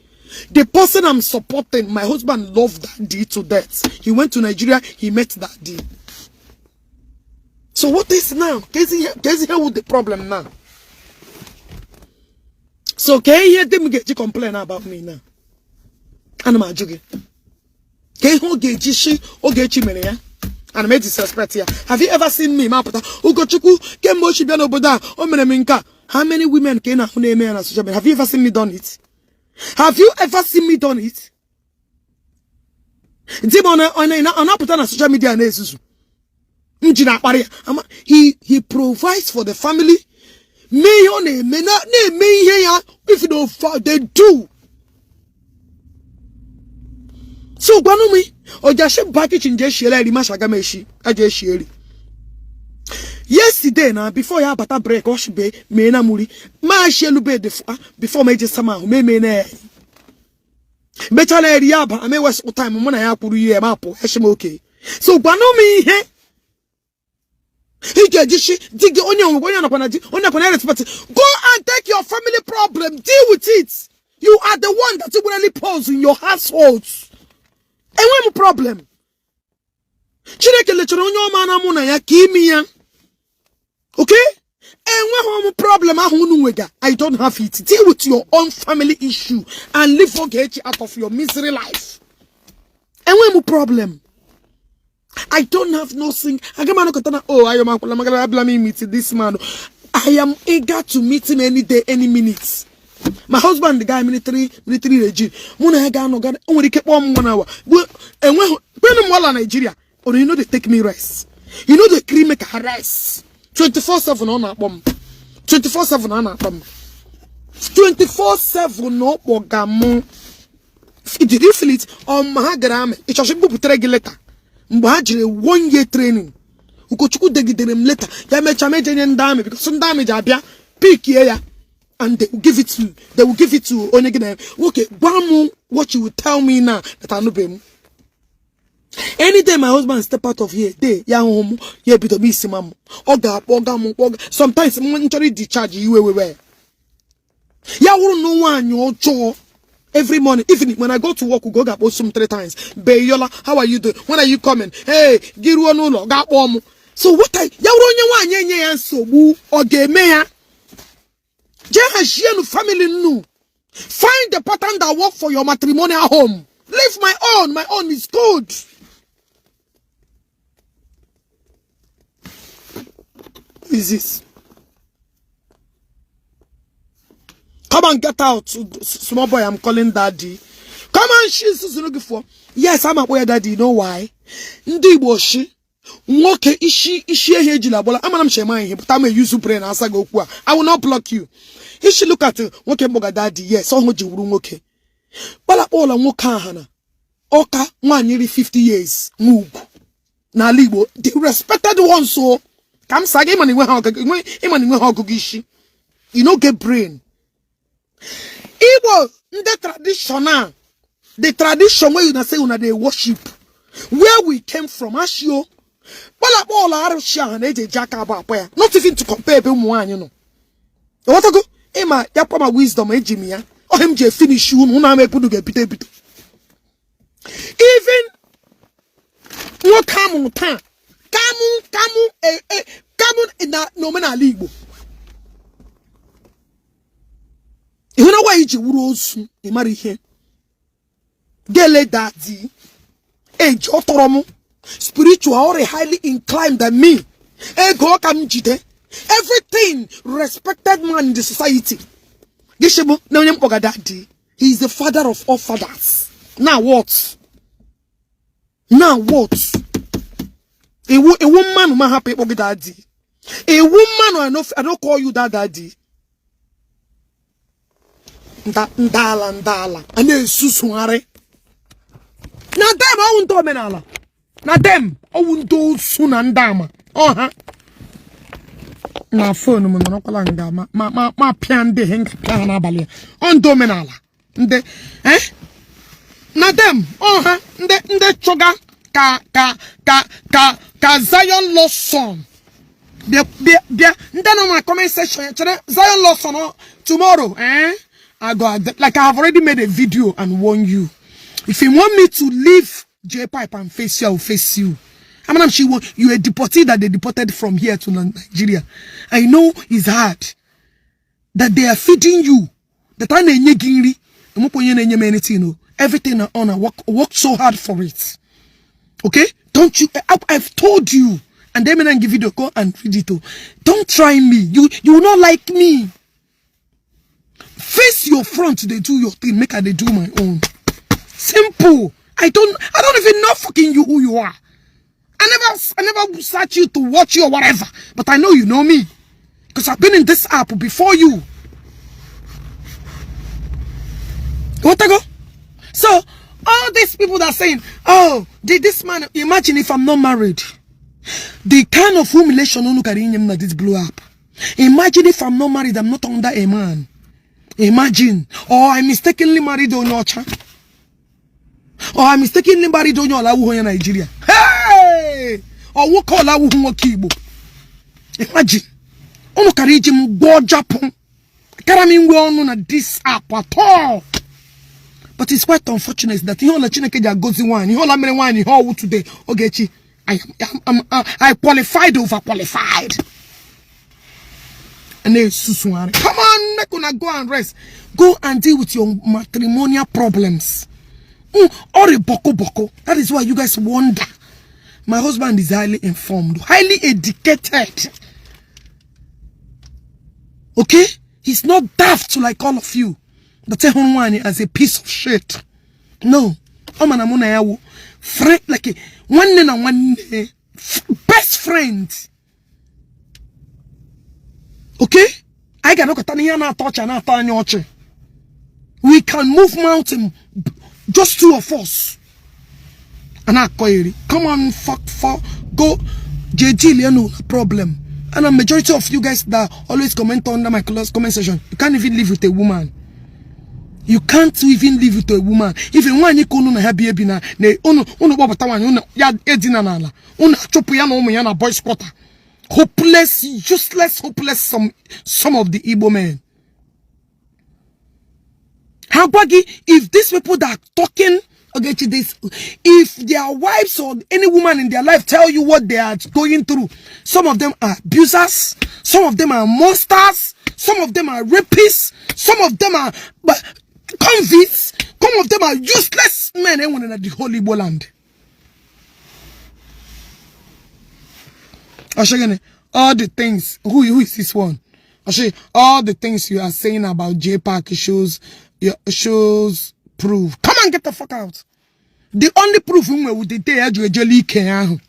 The person I'm supporting, my husband loved that D to death. He went to Nigeria, he met that D. So what is now? Kezi here with the problem now? So ka ihe di m ga-eji complain about me now? Ana m ajụ gị. Ka ihe ọ ga-eji shi Ogechi mere ya? Ana m disrespect ya? Have you ever seen me mapụta Ugochukwu kemgbe o si bịa n'obodo a o mere m nke a? How many women ka ị na-ahụ na-eme ya na social media? Have you ever seen me done it? Have you ever seen me done it? Di m ọ na-apụta na social media na-ezuzu m ji na-akparị ya ama. He provides for the family, mee ihe ọ na-eme na-eme ihe ya. If no they do so, gwanụ m ọjashi ba kitchen je shiela eri masha aga m eshi aja eshi eri. Yesterday na before ya abata break, ọ shibe mee na muri ma shi elu bed before ma eje sama ahụ mee mee na ya mechala eri ya aba ame west time mụ na ya kwuru ihe ma pụ eshi m oke. So gwanụ m ihe ị ga-eji shi di gị onye onwe onye nakwa na di onye nakwa na respect. Go and take your family problem, deal with it. You are the one that really pose in your household. Enwe m problem. Chineke lechara onye ọma na mụ na ya ka imi ya. Okay, enweghị m problem ahụ unu nwega. I don't have it. Deal with your own family issue and leave Ogechi out of your misery life. Enweghị m problem. I don't have no sing. Aga m anọkọta na, oh, ayọ m akwụla magara abịala m meet this man. I am eager to meet him any day, any minute. My husband, the guy military regime, mụ na ya ga-anọ ga o nwere ike kpọọ m 1 hour. Enweghị kpenụ m ọla Nigeria. Or you no dey take me rest. You no dey gree make I rest. 24/7 ọ na-akpọ m. 24/7 ọ na-akpọ m. 24/7 ọ kpọga m. Did you feel it? Ọ ma ha gara amị ịchọchị mbupụtara gị leta mgbe ha jiri one year training. Ugochukwu degidere m leta ya mechaa meje nye ndị amị because ndị amị ji abịa pikie ya and they will give it to onye gị na nwoke. Gwa m what you will tell me now that anụbeghị m. Any day my husband step out of here day ya ahụhụ m ya ebido m isi ma m ọ ga-akpọ ga m kpọ. Sometimes m chọrọ discharge iwe wewe ya wụrụ na nwaanyị ọjọọ. Every morning, evening, when I go to work, go ga-akpọ m three times. "Beyola, how are you doing? When are you coming?" Hey, gị ruo n'ụlọ ga-akpọ m. So what I ya wụrụ onye nwaanyị enye ya nsogbu ọ ga-eme ya jee hazienu family nnu. Find the pattern that work for your matrimonial home. Leave my own. My own is good. Who is this? Come and get out, small boy. I'm calling daddy. Come on, she's looking for. Yes, I'm a boy daddy. You know why? Ndị Igbo shi nwoke isi isi ehi ejila agbala amara m shema ihe but I'm a use brain asa gị okwu a. I will not block you. Isi look at nwoke mgboga daddy. Yes, ọhụ ji wuru nwoke kpalakpọla nwoke ahụ na ọka nwaanyị ri 50 years nwa ugwu n'ala Igbo, the respected ones. So ka m sa gị ịma na inwe ha ọgụgụ isi. You no get brain. Igbo ndị traditional, the tradition wey una say una dey worship, where we came from, ashio kpalakpọla arụsị ahụ na-eji eji aka abụ akpọ ya, not even to compare ebe ụmụ nwaanyị nọ. Ịghọtago? Ịma ya kpọ ma wisdom eji m ya ọhịa m ji efinish unu unu ama ebudu ga-ebido ebido. Even nwoke amụrụ taa kamụ kamụ kamụ na n'omenala Igbo ịhụ na nwaanyị ji wuru ozu ị mara ihe gele daddy age ọ tọrọ m spiritual or highly inclined than me ego ọ ka m jide everything, respected man in the society. Gịshị bụ na onye mkpọga daddy, he is the father of all fathers. Now what? Now what? Iwu iwu mmanụ ma hapụ ịkpọ gị daddy. Iwu mmanụ I don't call you that daddy. Ndala ndala a na-esusugharị na dem ọwụ ndị omenala na dem ọwụ ndị osu na ndị ama ọha na phone m nọrọkwala nga ma ma ma pịa ndị ihe nga pịa ha n'abalị a ọ ndị omenala ndị eh na dem ọha ndị ndị chọga ka ka ka ka ka Zion Lawson bịa bịa bịa ndị nọ na comment section chere Zion Lawson tomorrow, eh. I go like I have already made a video and warn you. If you want me to leave J Pipe and face you, I will face you. I mean, I'm sure you a deportee that they deported from here to Nigeria. I know it's hard that they are feeding you. That I na-enye gị nri. Enwekwa onye na-enye m anything, no. Everything on I work so hard for it. Okay? Don't you? I've told you. And then I give video, go and read it. Oh. Don't try me. You will not like me. Face your front, they do your thing. Make I they do my own. Simple. I don't even know fucking you who you are. I never search you to watch you or whatever. But I know you know me. Because I've been in this app before you. What I go? So all these people that are saying, oh, did this man, imagine if I'm not married. The kind of humiliation unu carry in this blue app. Imagine if I'm not married, I'm not under a man. Imagine. Or I mistakenly married onye ọcha. Or I mistakenly married onye ọla onye Nigeria. Hey! Or nwoke ọla awụhụ nwoke Igbo. Imagine. Unu kara iji m gwọọ japụ. Kara m inwe ọnụ na this app at all. But it's quite unfortunate that ihe ọla Chineke ji agọzi nwaanyị, ihe ọla mere nwaanyị ihe ọwụ today, Ogechi, I qualified over qualified. And then susuari. Come on, make una go and rest. Go and deal with your matrimonial problems. Or a boko boko. That is why you guys wonder. My husband is highly informed, highly educated. Okay? He's not daft like all of you that hụrụ nwaanyị as a piece of shit. No. Ọ ma na mụ na ya wụ friend, like nwanne na nwanne, best friend. Okay? Anyị ga-anọkọta n'ihe na-atọ ọchị, na-atọ anyị ọchị. We can move mountain, just two of us. A na-akọ eri. Come on, fuck, fuck, go. JG Lienu problem. And a majority of you guys that always comment under my comment section, you can't even live with a woman. You can't even live with a woman. Even nwaanyị ka unu na ha bi ebi na unu kpọpụta nwaanyị unu ya edina n'ala, unu achụpụ ya na ụmụ ya na boys quarter. Hopeless, useless, hopeless, some of the Igbo men. Ha gwa gị, if these people that are talking okay, this, if their wives or any woman in their life tell you what they are going through, some of them are abusers, some of them are monsters, some of them are rapists, some of them are convicts, some of them are useless men in the whole Igbo land. Oshegene, all the things, who is this one? Oshe, all the things you are saying about J Park shows proof. Come and get the fuck out. The only proof we with the day ejele ike ahụ.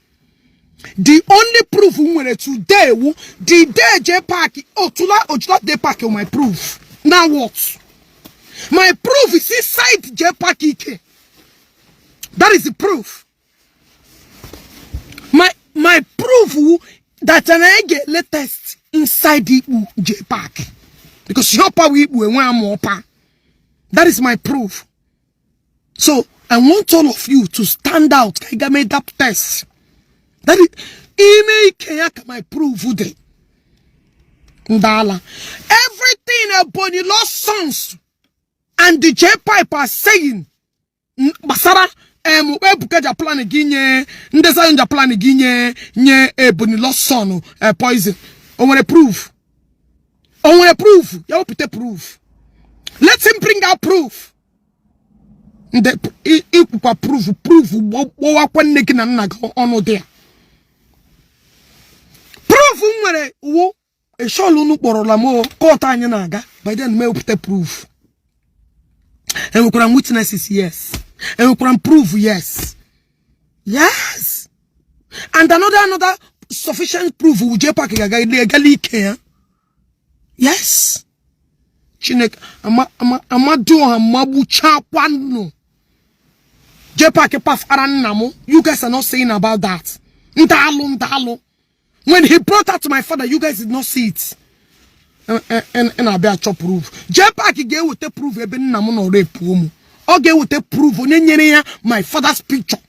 The only proof nwere today wu the day J Park Otula Ojula J Park, my proof. Now what? My proof is inside J Park Ike. That is the proof. My proof that I get latest inside the J Park. Because your power Igbo enwe ama. That is my proof. So I want all of you to stand out. I made that test. That is ime ike ya ka my proof dị. Ndala. Everything Ebonyi Lost Sons and the J Pipe are saying gbasara Ebuka ja plan gị nye ndị Zion ja plan gị nye Ebonyi Lost Son poison. O nwere proof. O nwere proof. Ya wepụta proof. Let him bring out proof. Ndị ikwukwa proof gbọwakwa nne gị na nna gị ọnụ dị ya. Proof m nwere wụ eshọl unu kpọrọla m court anyị na-aga. By then mewepụta proof. Enwekwara m witnesses, yes. Enwekwara m proof, yes. Yes. And another sufficient proof wu J Park ga-aga egala ike ya. Yes. Chineke amadioha magbuchakwa nnu. J Park pafara nna m. You guys are not saying about that. Ndalụ ndalụ. When he brought that to my father, you guys did not see it. Na-abịa achọ proof. J Park ga-eweta proof ebe nna m nọ rape m. Ọ ga-eweta proof onye nyere ya my father's picture.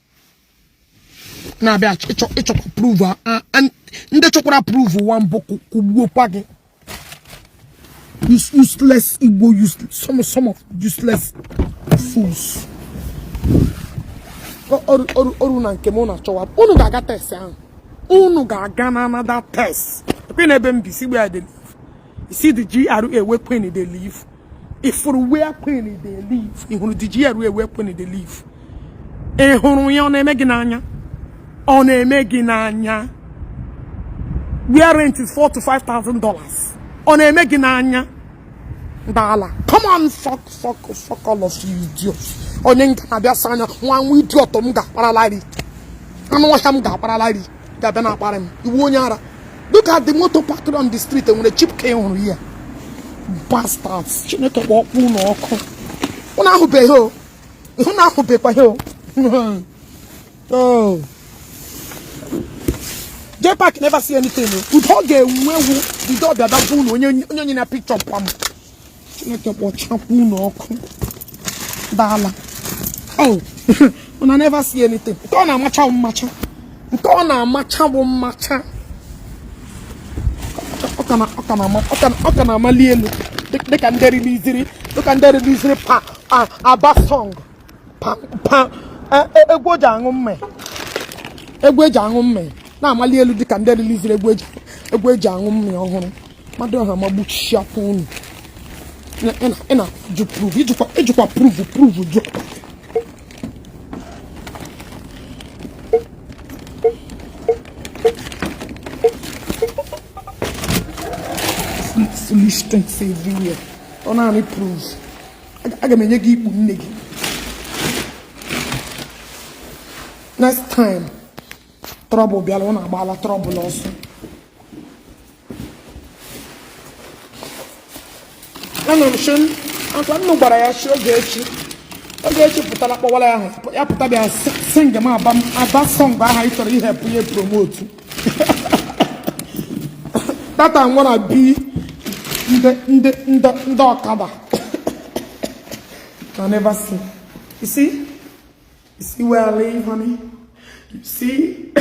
Na-abịa ịchọkwa proof, ndị chọkwara proof wa mbụ kụgbuokwa gị. Useless Igbo, useless, some of useless fools. Ọrụ na nke m na-achọwa unu ga-aga test ahụ. Unu ga-aga na another test. Ekwe na ebe m bi si where I dey live. You see the GRA where Queen dey live. Ifuru where Queen dey live. Ị hụrụ the GRA where Queen dey live. Ị hụrụ ya, ọ na-eme gị n'anya. Ọ na-eme gị n'anya. Where rent is $4,000 to $5,000. Ọ na-eme gị n'anya. Ndala. Come on, fuck, fuck, fuck all of you idiots. Onye nga na-abịa sa anya nwa nwa idiot m ga-akparalari. Anụ ọhịa m ga-akparalari. Ga-abịa na-akparị m. Iwu onye ara. Look at the motor parked on the street. Enwere cheap ka ị hụrụ ya. Bastards. Chineke kpọọ ọkpụ unu ọkụ. Unu ahụbeghị o. Unu ahụbekwa ihe o. Oh. J Park never see anything. Udo ga-enwewu bido ọbịa bịa bụ unu onye na picture pam. Chineke kpọchakwa unu ọkụ. Dala. Oh. Unu never see anything. Nke ọ na-amacha mmacha. Nke ọ na-amacha bụ mmacha. Ọ ka na-amali elu dịka ndị riliziri pa aba song pa pa egwu eji aṅụ mme, egwu eji aṅụ mme na-amali elu dịka ndị riliziri egwu eji aṅụ mme ọhụrụ. Mmadụ ọha magbuchiakwa unu. Ị na-ajụ proof, ijikwa proof jụ. Things everywhere. Ọ naanị proof. Aga m enye gị ikpu nne gị. Next time trouble bịara, ọ na-agbala trouble ọsọ. Anọ m shi akwa nnu gwara ya shi Ogechi. Ogechi pụtara kpọwara ya ahụ ya pụta bịa sing m aba aba song aha ị chọrọ ihepụ ya promote. Tata nwara bi ndị ndị ndị ndị ọkada. I never see. You see? You see where I live, honey? You see?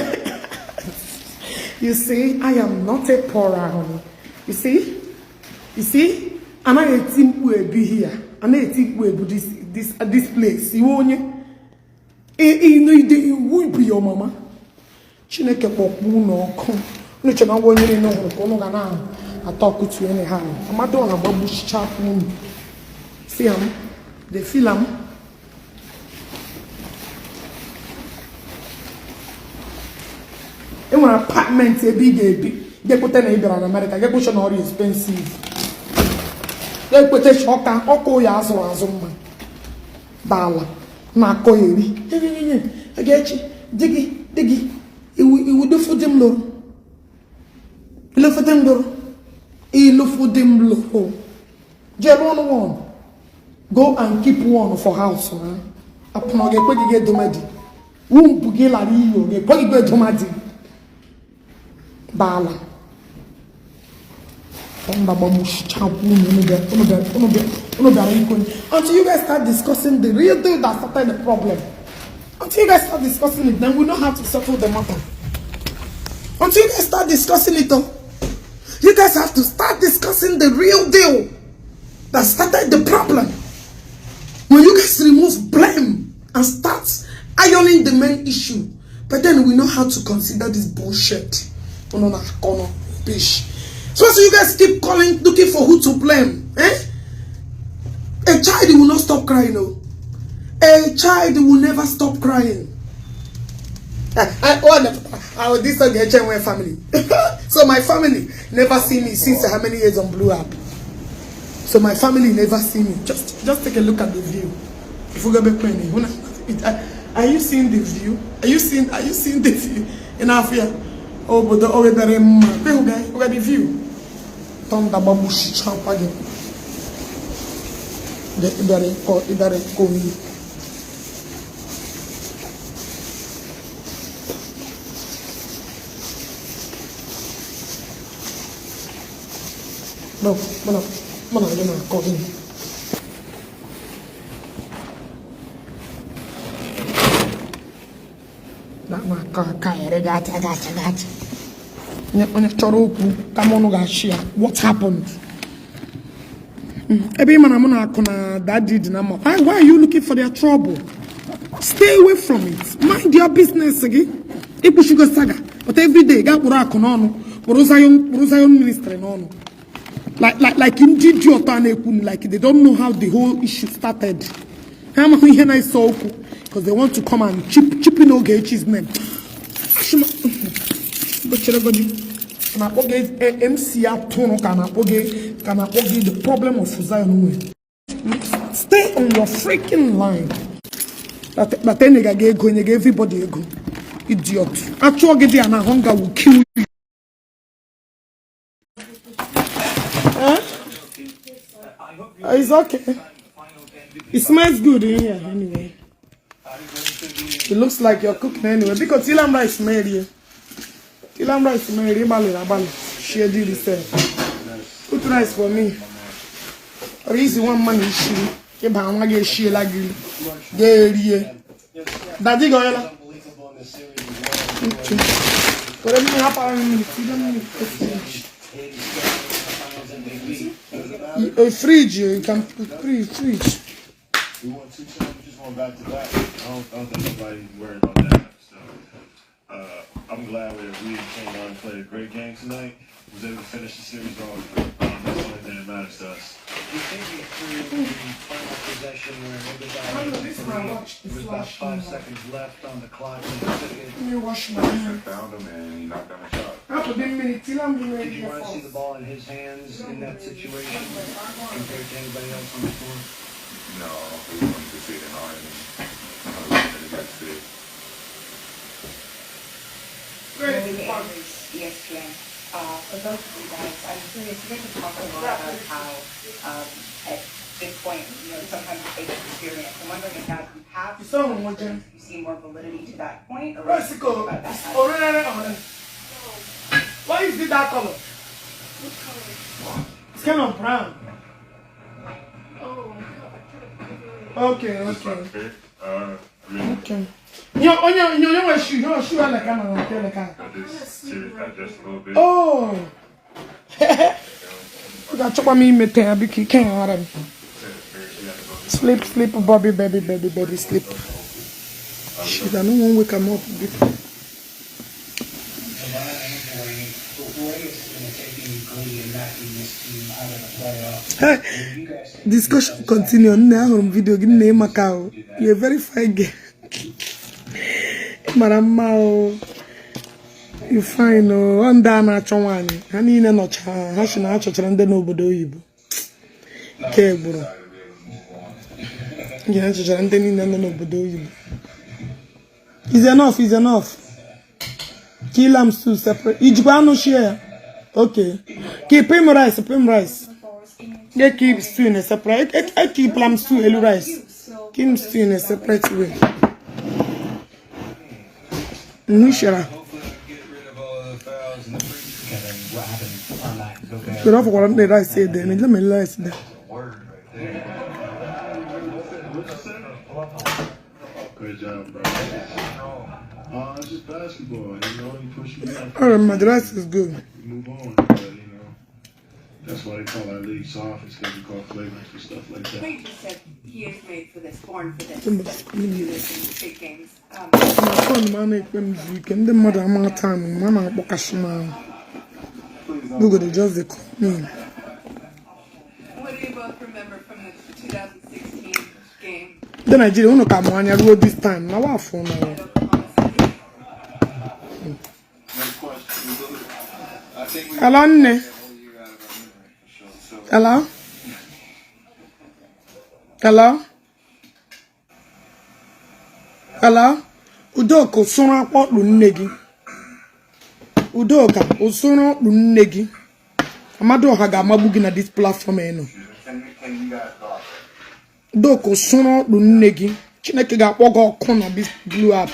You see, I am not a poorer, honey. You see? You see? Anaghị eti mkpu ebi here. Anaghị eti mkpu ebu this place. Iwe onye? Ịnụ ide iwu bụ your mama. Chineke kpọkpọ unu ọkụ. Unu chere na ngwa onye niile hụrụ ka unu ga na-atọ ọkụtu anyhow. Amadu ọ na-agbagbuchicha unu. See am? They feel am? E nwere apartment ebe ị ga-ebi ga-ekweta na ị bịara na Amerịka, ga-ekwecha na ọrịa expensive, ga-ekweta ọka ọkụ ya azụrụ azụ mma dala na-akọ ya eri ga-echi di gị di gị iwu iwu dofu di m lụrụ ilufu di m lụrụ ilufu di m lụrụ. Jee lụọ one, go and keep one for house. Ha akwụna ọ ga-ekwe gị ga-edoma di wumpu gị lara iyi, ọ ga-ekwe gị ga-edoma di baala mba gbagbuchichakwa unu. Unu bịara ikwu until you guys start discussing the real deal that started the problem. Until you guys start discussing it, then we know how to settle the matter. Until you guys start discussing it though, you guys have to start discussing the real deal that started the problem. When you guys remove blame and start ironing the main issue, but then we know how to consider this bullshit. Unu na-akọ rubbish. So you guys keep calling, looking for who to blame. Eh? A child will not stop crying. No. A child will never stop crying. I this the family. So my family never see me since how many years on Blue App. So my family never see me. Just take a look at the view. If we go back, are you seeing the view? Are you seeing the view in Africa? Oh, but the oh, very look at the view. Thunder gbagbuchichakwa gị. Ịbịara ịkọ ịbịara ịkọ nri. No, mụ na gị na-akọ gịnị? Na na-akọ aka ere gacha gacha gacha. Onye chọrọ okwu kama ụnụ ga-achị ya. What happened? Ebe ị ma na mụ na-akụ na daddy dị na mma. Why are you looking for their trouble? Stay away from it. Mind your business gị. Ịkwụshigo saga. But every day gaa kpụrụ akụ n'ọnụ, kpụrụ Zion ministry n'ọnụ. Like ndị dị ọtọ a na-ekwu like they don't know how the whole issue started. Ha amaghị ihe na-ese okwu because they want to come and chip in Ogechi's name. Gbochiregodi. Na-akpọ gị MC atụrụ ka na-akpọ gị ka na-akpọ gị the problem of Zion nwere. Stay on your freaking line. Bata enye gị ego, enye gị everybody ego. Idiot. Achụọ gị dị ya na hunger will kill you. Eh? It's okay. It smells good in here anyway. It looks like you're cooking anyway. Because tilam rice made here. Tilam rice made here. Abalị abalị. Share the yourself. Put rice for me. Or easy one man issue. Ịba nwa gị eshiela gị ga-erie. Daddy gị. Okay. Were mmiri hapara mmiri, tinye mmiri fridge. A fridge, you can put fridge. We won two championships, one back to back. I don't think nobody's worried about that. So I'm glad that we came out and played a great game tonight. Was able to finish the series off. That's the only thing that matters to us. You think it through the final possession where Iguodala This is my watch, the there was about flash. 5 seconds left on the clock when he took it. Let me wash my hand. Found him and he knocked down a shot. Rapụ dị mmiri tila m mmiri Did you ihe want to see the first. ball in his hands in that situation compared to anybody else on the floor? No, we wanted to see it in our hands. I wanted to get to see it. Moving to Andrews, ESPN. For both of you guys, I'm curious, you guys have talked a lot about how at this point, sometimes it takes experience. I'm wondering if now you have It's on one experience, you see more validity to that point, or what do you Mexico. think about that? Orere orere. Why is it that color? What color? It's kind of brown. Oh, I tried to Okay, Just my okay. pick. I mean, Okay. Yo, onye onye nwe shoe, yo shoe aleka na nke aleka. let this series digest a little bit. Oh. Ọ ga-achọkwa m imete ya biko ike ghara m. Sleep, sleep, Bobby, baby, baby, baby, sleep. Shit, I don't want to wake him up. Biko. Levon and Dwayne, what is it going to take being greedy and knocking this team out of the playoffs? Hey, Will you guys take discussion continue. Nne ahụrụ m video gị nne maka o. You're a very fine girl. Ị mara mma o. You fine o. Ọ ndị a na-achọ nwaanyị. Ha niile nọcha ha si na ha chọchara ndị n'obodo oyibo. Nke gburu. Nke ha chọchara ndị niile nọ n'obodo oyibo. Is enough, is enough. Kill am stew separate. Ijikwa anụ shie ya? Okay. Keep him rice, pim rice. They keep stew in a separate. I keep lamb stew, elu rice. Keep stew in a separate way. Nnushara. Hopefully we get rid of all of the fouls and the free Kevin, what happened on that Gobert? But I forgot the rice there. Let me rice there. word right there. Great job, bro. It's just basketball. You push me up, All right, my rice is good. you move on. But that's why they call our league soft. It's because we call flagrants and stuff like that. Wade just said he is made for this, born for this, Somebody's to calling do me. this in big games. Na phone m a na-ekpe m zuo ike. Ndị mmadụ ama time ma na-akpọkashi m ahụ. Google dey just dey call me. What do you both remember from the 2016 game Ndị Naijiria unu ka mụ anya ruo this time na wafọ na ya. at Oklahoma City? Next question. I think we Hello nne. got a whole year out of our memory for sure. So Hello? Hello? Hello? Udoka ụsụrụ akpọkpụ nne gị. Udoka ụsụrụ ọkpụ nne gị. Amadioha ga-amagbu gị na this platform ị nọ. Can you guys talk? Udoka ụsụrụ ọkpụ nne gị. Chineke ga-akpọ gị ọkụ na this blue app.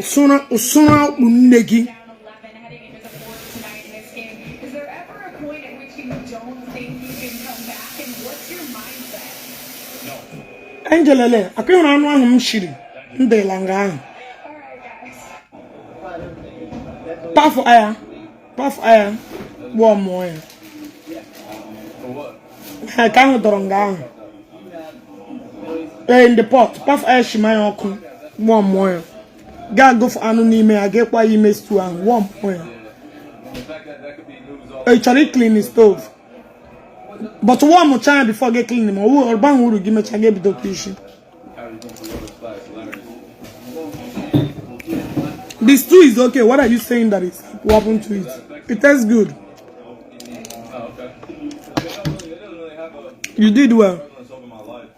Ụsụrụ ụsụrụ ọkpụ nne gị. Down 11 heading into the fourth tonight in this game. Is there ever a point at which you don't think you can come back? And what's your mindset? Angelele, akwa ịhụrụ anụ ahụ m shiri m dịla nga ahụ. All right, guys. Pafụ aya, pafụ aya, gbụọ mụọ ya. Ha ka ahụ dọrọ nga ahụ. Ee, in the pot, pafụ aya shima ya ọkụ, gbụọ mụọ ya. Gaa gofu anụ n'ime ya, ga-ekwa ya ime stew ahụ, gbụọ mụọ ya. the fact that that could be moves off. Ị chọrọ iclean stove? But warm cha ya before gị clean ma ọ baghị uru gị mechaa gị ebidokwa isi. How you going for Lotus Class Leonard? The stew is okay. What are you saying that is what happened to it? It tastes good. Oh, okay. It doesn't really have a You did well. prevalence over my life.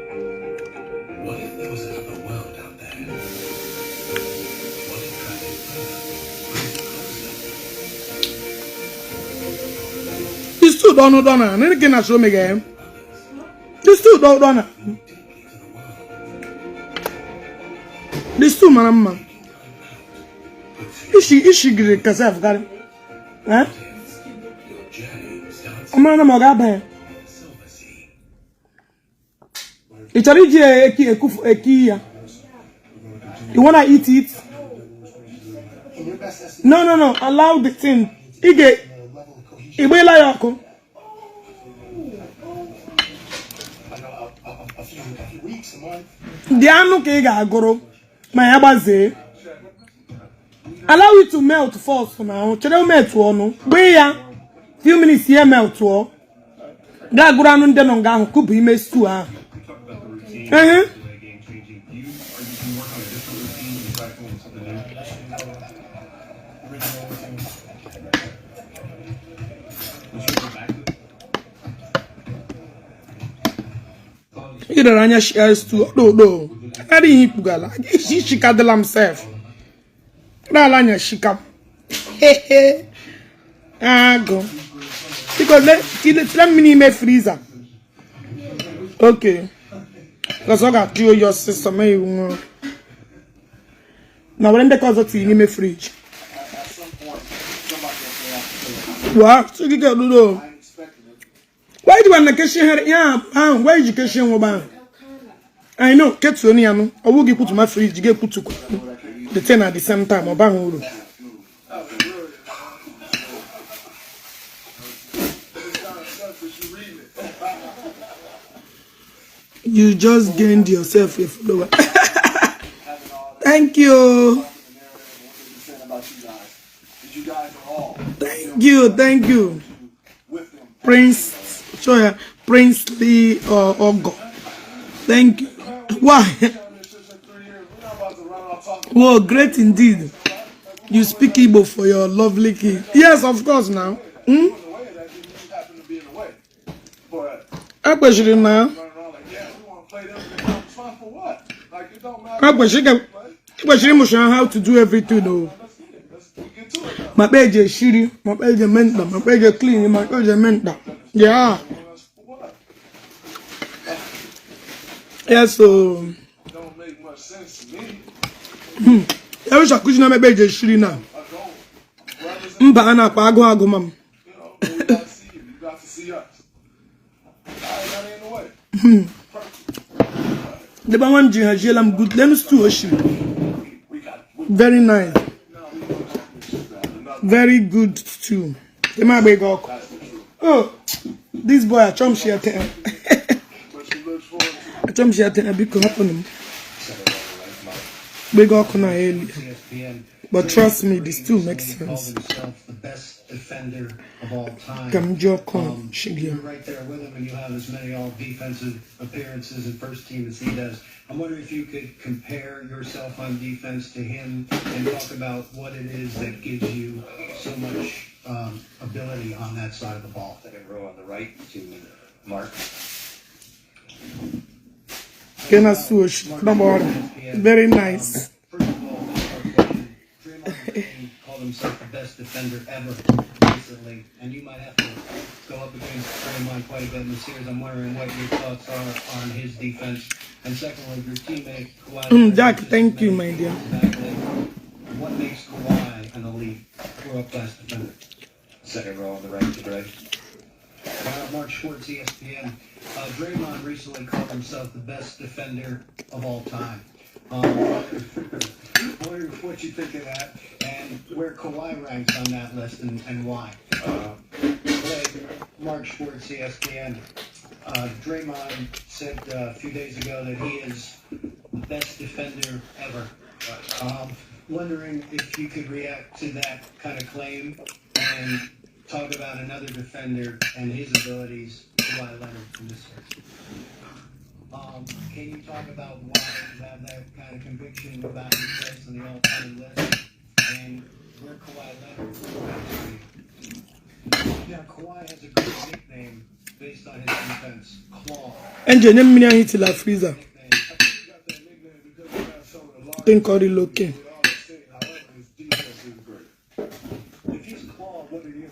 What if there was another world out there? What if traveling further brings you closer? The stew don't know na. Nene gị na show me ga. The stew don't know na. Deeply to the world. The stew mara mma. Ishi ishi giri kasef gari. Eh? Your journey starts Ọ mara na ma ọ ga-aba ya. Silver Sea. Ị chọrọ iji ya eki ekufu eki ya? You wanna eat it? In your best estimate, No, no, no. Allow the thing. Ị ga the level of cohesion, ịgbela ya ọkụ. I know a few weeks, a month. Dị anụ ka ị ga-agụrụ ma ya gbazee. Allow it to melt first na ahụ. Chere melt ọnụ. Gbee ya. Few minutes ya meltụọ. Gaa gụrụ anụ ndị nọ nga ahụ kụpụ ime stew ahụ. Ehe. Ị rere anya shia stew ọdụ ụdọ adịghị ikpugala isi shikadịla m sef ala anya shika agụ biko tile mmiri ime freezer. Okay, because ọ ga-atụ oyi ọsịsọ ma iwu nwụrụ na were ndekọ ọzọ tinye n'ime fridge. Wa sigi ka dudo. Why do you want to keshi here? Yeah, ah, why you keshi nwo ba? I know, ketu oni anu. Owo gi kutu ma fridge ge kutu the thing at the same time oba uru. You just gained yourself a follower. Thank you. Thank you, thank you. Prince, show ya, Princely Ogo. Thank you. Why? Well, great indeed. You speak Igbo for your lovely kid. Yes, of course now. Hmm? Ekwesịrị na ekwesịrị ịmụcha how to do everything o. Ma kpa eji eshiri, ma kpa eji eme mkpa, ma kpa eji clean, ma kpa eji eme mkpa. Yeah. Yes, so. Ya wish akuzi na mekpe eji eshiri na. Mba a na-akpa agụ agụ ma m. Debe nwa m ji haziela m good lem stew o shiri. Very nice. Very good stew. Ị agba ego ọkụ. Oh, this boy achọ m shi ete. Achọ m shi ete biko hapụnụ m. Gba ego ọkụ na elu. But trust me, the stew makes sense. Defender of all time. Ka m ji ọkụ shigi. You're right there with him, and you have as many all defensive appearances in first team as he does. I'm wondering if you could compare yourself on defense to him and talk about what it is that gives you so much ability on that side of the ball. Second row on the right to Mark. Kena stew oshi. Very nice. First of all, Draymond Green called himself the best defender ever recently, and you might have to go up against Draymond quite a bit in the series. I'm wondering what your thoughts are on his defense. And secondly, your teammate Kawhi. Jack, thank you, my dear. What makes Kawhi an elite world-class defender? Second row on the right to Greg. Mark Schwartz, ESPN. Draymond recently called himself the best defender of all time. Wondering what you think of that and where Kawhi ranks on that list and why. Mark Schwartz, ESPN. Draymond said a few days ago that he is the best defender ever. Wondering if you could react to that kind of claim and talk about another defender and his abilities, Kawhi Leonard, in this series. Can you talk about why you have that kind of conviction about his place on the all-time list and where Kawhi Leonard ranks for you? Now, Kawhi has a great nickname based on his defense, Claw. Enje nye mmiri ahụ itila freezer. Think ọ dịla okay. If he's Claw, what are you?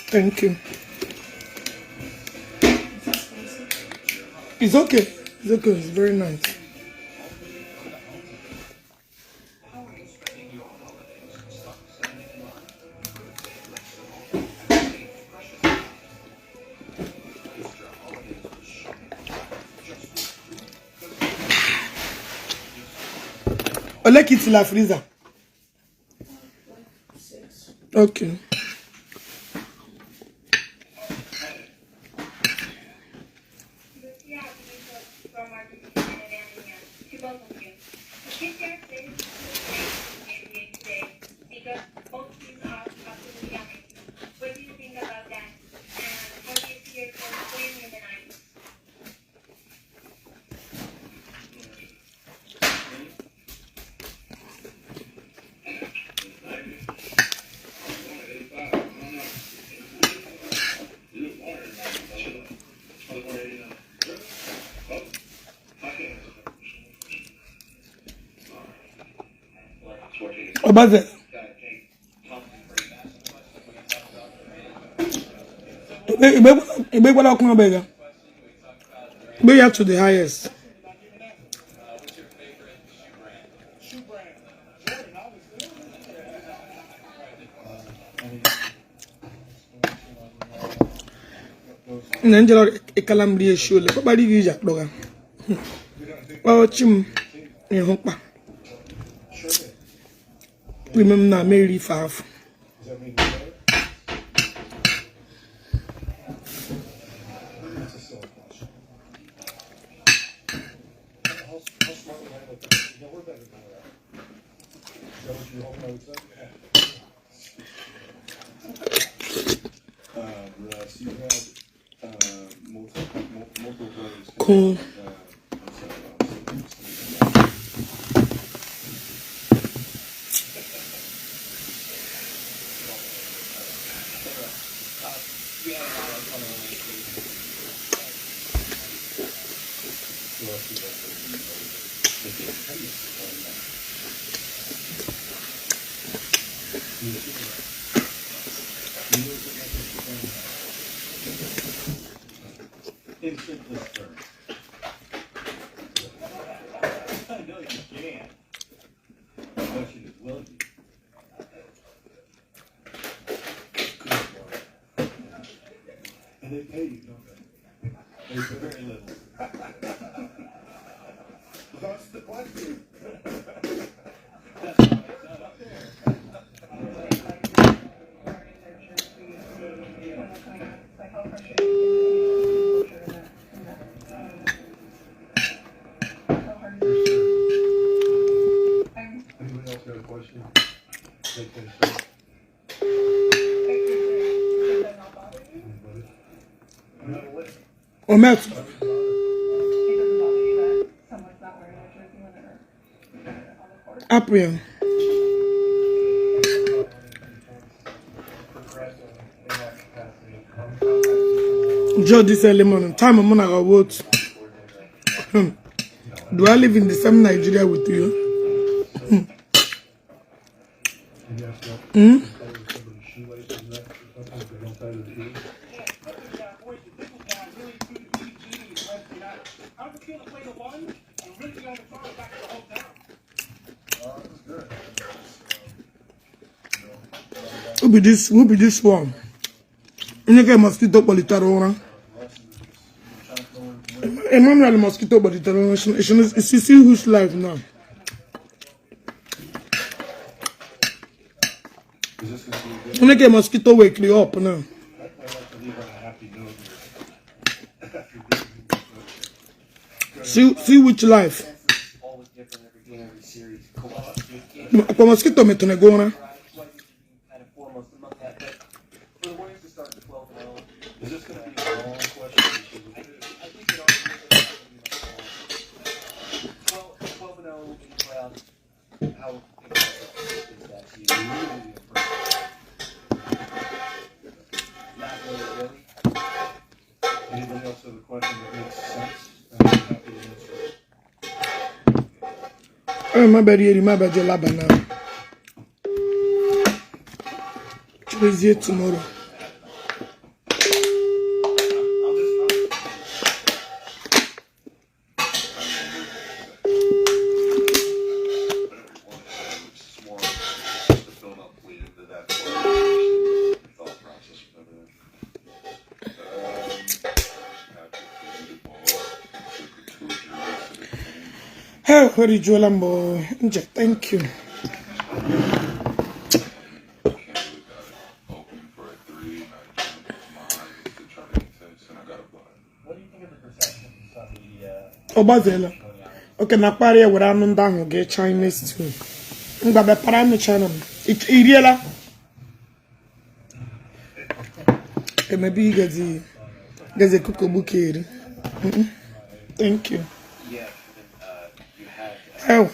Thank you. It's okay. It's okay. It's very nice. Ole ka itila freezer? Okay. Yeah, from Mark and Ọgbaze. Igbe gwara ọkụ ọbega. Igbe ya to the highest. Na njere ịkala m rie eshi ole kpakpara gị iji akpọga. Ọchị m ịhụkpa. Ime m na eri ife afọ. Does that mean you're better? That's a silly question. How smart would I look? No, we're better than that. Is that what you were hoping I would say? Russ, you had multiple players. Cool. I'm sorry, I'm sorry. In simplest terms. I know you can. The question is, will you? Good Lord. And they pay you, don't they? They pay Very little. That's the question. That's why it's not up there. Like how frustrating is it how hard is it? I'm Anybody else got a question? They can say, Does that not bother you? anybody? I'm not a list. Ometụ. It doesn't bother you that someone's not wearing a jersey when they're on the court? Apụ ya. Progress in that capacity. I'm Jụọ this early morning. Time mụ na gị otu. Do I live in the same Nigeria with you? And you ask about somebody's shoelaces and that or something, if they don't tie their shoes. How does it feel to play the one and really be on the phone back to the hometown? It was good. Who be this one? Onye ka mosquito kpọlitere ụra. Emmanuel mosquito kpọlitere ụra. See who's live now. Is this gonna be a good? Onye ka mosquito wake you up now. I like to leave on a happy note here. After being See which life. Always different every game, every series. Kawhi, Akwa mosquito metụrụ gị ụra. right? So I think kind of foremost among that. But for the Warriors to start 12-0, Is this gonna be a long question? I think it already is gonna be much longer. 12-0 in the playoffs. How impressive is that to you? Really impressive. Not really, really. Anybody else have a question that makes sense? I'm happy to answer it. Ee, ma bịara eri ma bịa laba na. Cherezie tomorrow. I'm just, I'm, I don't want to say it's more just to build up lead into that thought process and everything. Patrick the ball, took a 2 jerseys to the game. Hey, kwerijuola mbụ nje. Thank you. Can't really got it open for a three, and I jumped mine to try to contest, and I got a block. What do you think of the perceptions on the Ọ gbazela. Oke na kparị ya were anụ ndị ahụ gee Chinese stew. Ngwa bịa para mechara m. I riela? Emebe ị gazi ekukogbu ka eri. Thank you. Yeah, you had Oh,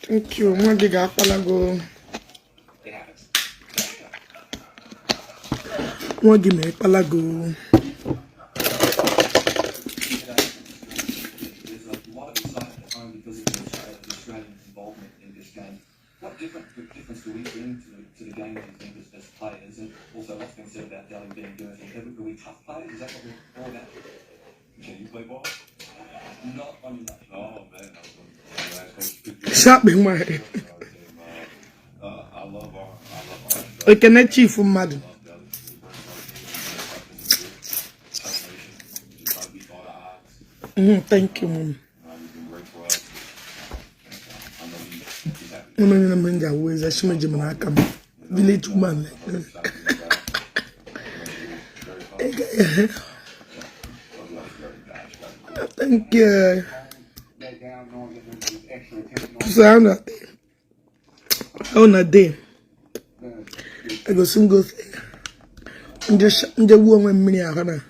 thank you. Nwa gị ga-akpala go. It happens. Nwa gị ma ịkpala go. There's a lot of excitement at home because of the Australians' involvement in this game. What difference do Also, what's been said about Delly being dirty? Are we tough players? Is that what we're all about? Can you play ball? Not on your life. Oh man, I was the last coach picked you up. Shakpi nwa. I love our, I love our Ekene chief mmadụ. love Delly. He brings our team determination. Just try to beat all the odds. Thank you, mom. He's been great for us. I know he's happy. Ụmụ nyere m nji awụ eze shimeji m n'aka m. Village woman like this. Thank you. So I'm not on a day. I go soon go nje wuo onwe mmiri ahụ na.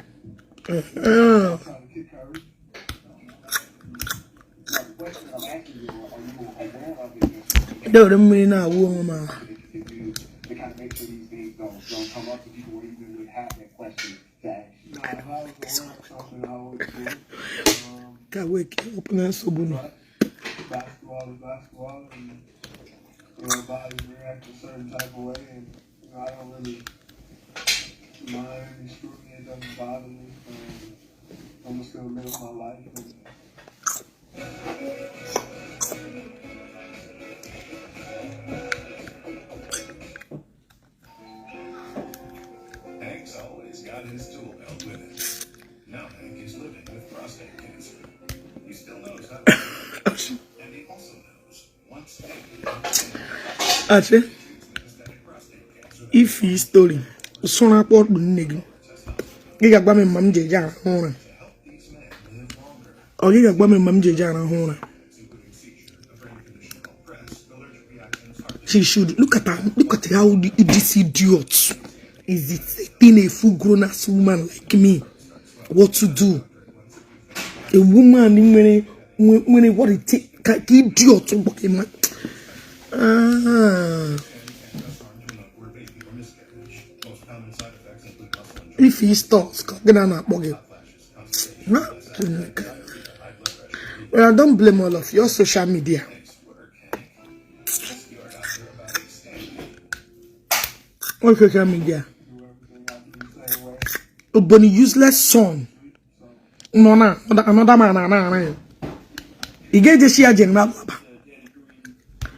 Ndị were mmiri na-awụ onwe m ahụ. Ka wee ke ọpụ na nsogbu nọ. Basketball is basketball, and bodies react a certain type of way, and I don't really mind any scrutiny. It doesn't bother me. I'm just gonna live my life. And Hank's always got his tool belt with him. Now Hank is living with prostate cancer. He still knows how to and he also knows once daily Achị, ifi story sụrụ akpụ ọkpụ nne gị. Gị ga-agwa m mma m ji eje arahụ ụra. Ọ gị ga-agwa m mma m ji eje arahụ ụra. She should look at her, look at how this idiot is dictating a full grown ass woman like me what to do. A woman nwere nwere what it take ka ka idiot gbake ma. Ah. If he stops, ka gị na na-akpọ gị. Na Chineke. Well, I don't blame all of your social media. All social media. Ogboni useless son. Nọ na another man na na ya. Ị ga-eje shi ya jere na alaba.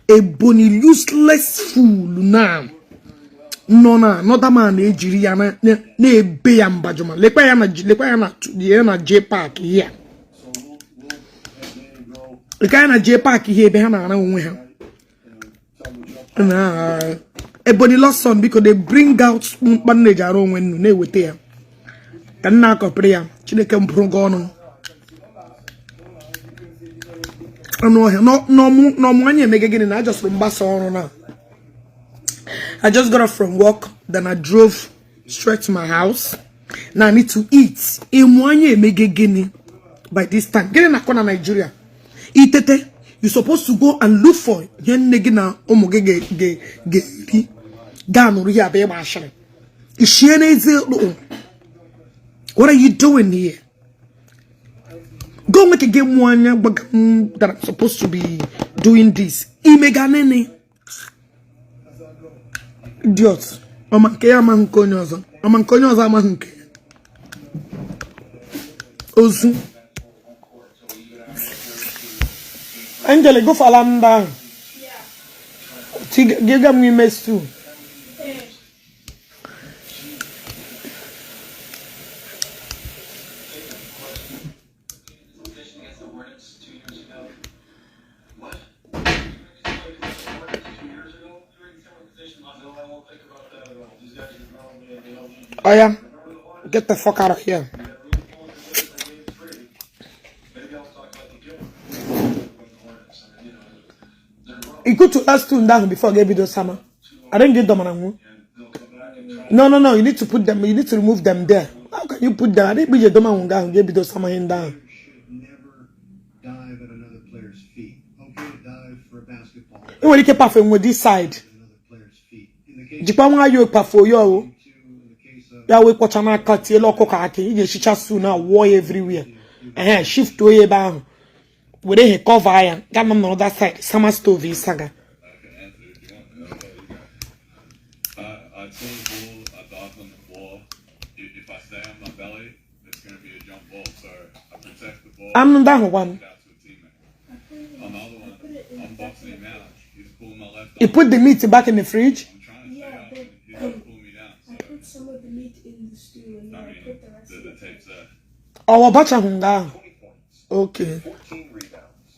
Ebony useless fool na nọ na another man na-ejiri ya na-ebe ya mbajuma. Lekwa ya na lekwa ya na ya na J Park here. Lekwa ya na J Park here ebe ha na-ara onwe ha. Na Ebony lost son because they bring out mkpa nne ji arụ onwe nnu na-eweta ya. Ka nna akọpịrị ya Chineke m bụrụ gị ọnụ. Ọnụ ọhịa n'ọmụ anyị emege gịnị na I just mgbasa ọrụ na. I just got off from work, then I drove straight to my house. Now I need to eat. Ịmụ anyị emege gịnị by this time? Gịnị na-akọ na Nigeria? Itete, you supposed to go and look for ihe nne gị na ụmụ gị ga-eri. Gaa nụrụ ihe abịa ịgba ashịrị. Ishie n'eze ụlọ. What are you doing here? Go make a game one that I'm supposed to be doing this. Imega nene. Idiot. Ọma nke ya amaghị nke onye ọzọ. Ọma nke onye ọzọ amaghị nke ya. Ozu. Angel, go for ndị ahụ. Gị ga m ime stew. Against the Hornets 2 years ago. What? Oya, get the fuck out of here. You go to last two down before I get summer. I didn't get them on. No, no, no. You need to put them. You need to remove them there. How can you put them? I didn't be the man who get summer in down. Should never dive at another player's feet. Okay to dive for a basketball You want to keep off with this side. at another player's feet. In the case Jikwa nwa yo pafo yo. of two, in the case of Ya wee kpọcha n'aka tiela ọkụkọ aka ị ga-echicha stew na wụọ ya everywhere. Ehe, shift oye ebe ahụ. Were ihe cover ya. Gaa nọ n'other side. Sama stove ịsaga. I can answer if you want. I don't know. You got. I'd say Bull ball, so I protect the ball. Anụ ndị ahụ gwa m. Out to a teammate. On the other one, I'm boxing him out. He's pulling my left You arm. put the meat back in the fridge? I'm trying to stay Yeah, up, but and he's trying to pull me down. I So put some of the meat in the stew and I then I mean, put the rest the, of the it. tape's there. Ọ ọbacha hụ nga ahụ? Okay. 14 rebounds,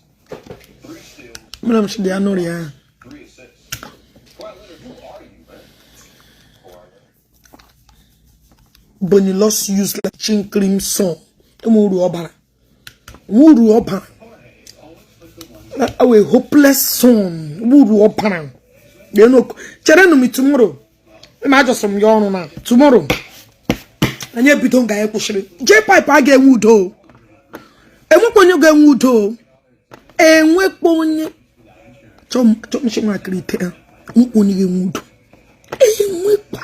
3 steals, Mere m chidi anụ rie ahụ. 3 assists. Kawhi Leonard, who are you, man? Kawhi Leonard. Bonny lost useless chinkrim son. Ụmụ uru ọ bara. Nwa uru ọ bara. A hopeless son. Ụmụ uru ọ bara. Cherenụ m tomorrow. Ma ajọsọ m ya ọrụ na tomorrow. Anyị ebido nga anyị kwụsịrị. J pipe a ga-enwe udo. Enwekwa onye ga-enwe udo. Enwekwa onye chọmchịnwakịrị ite ya. Enwekwa onye ga-enwe udo. Enwekwa.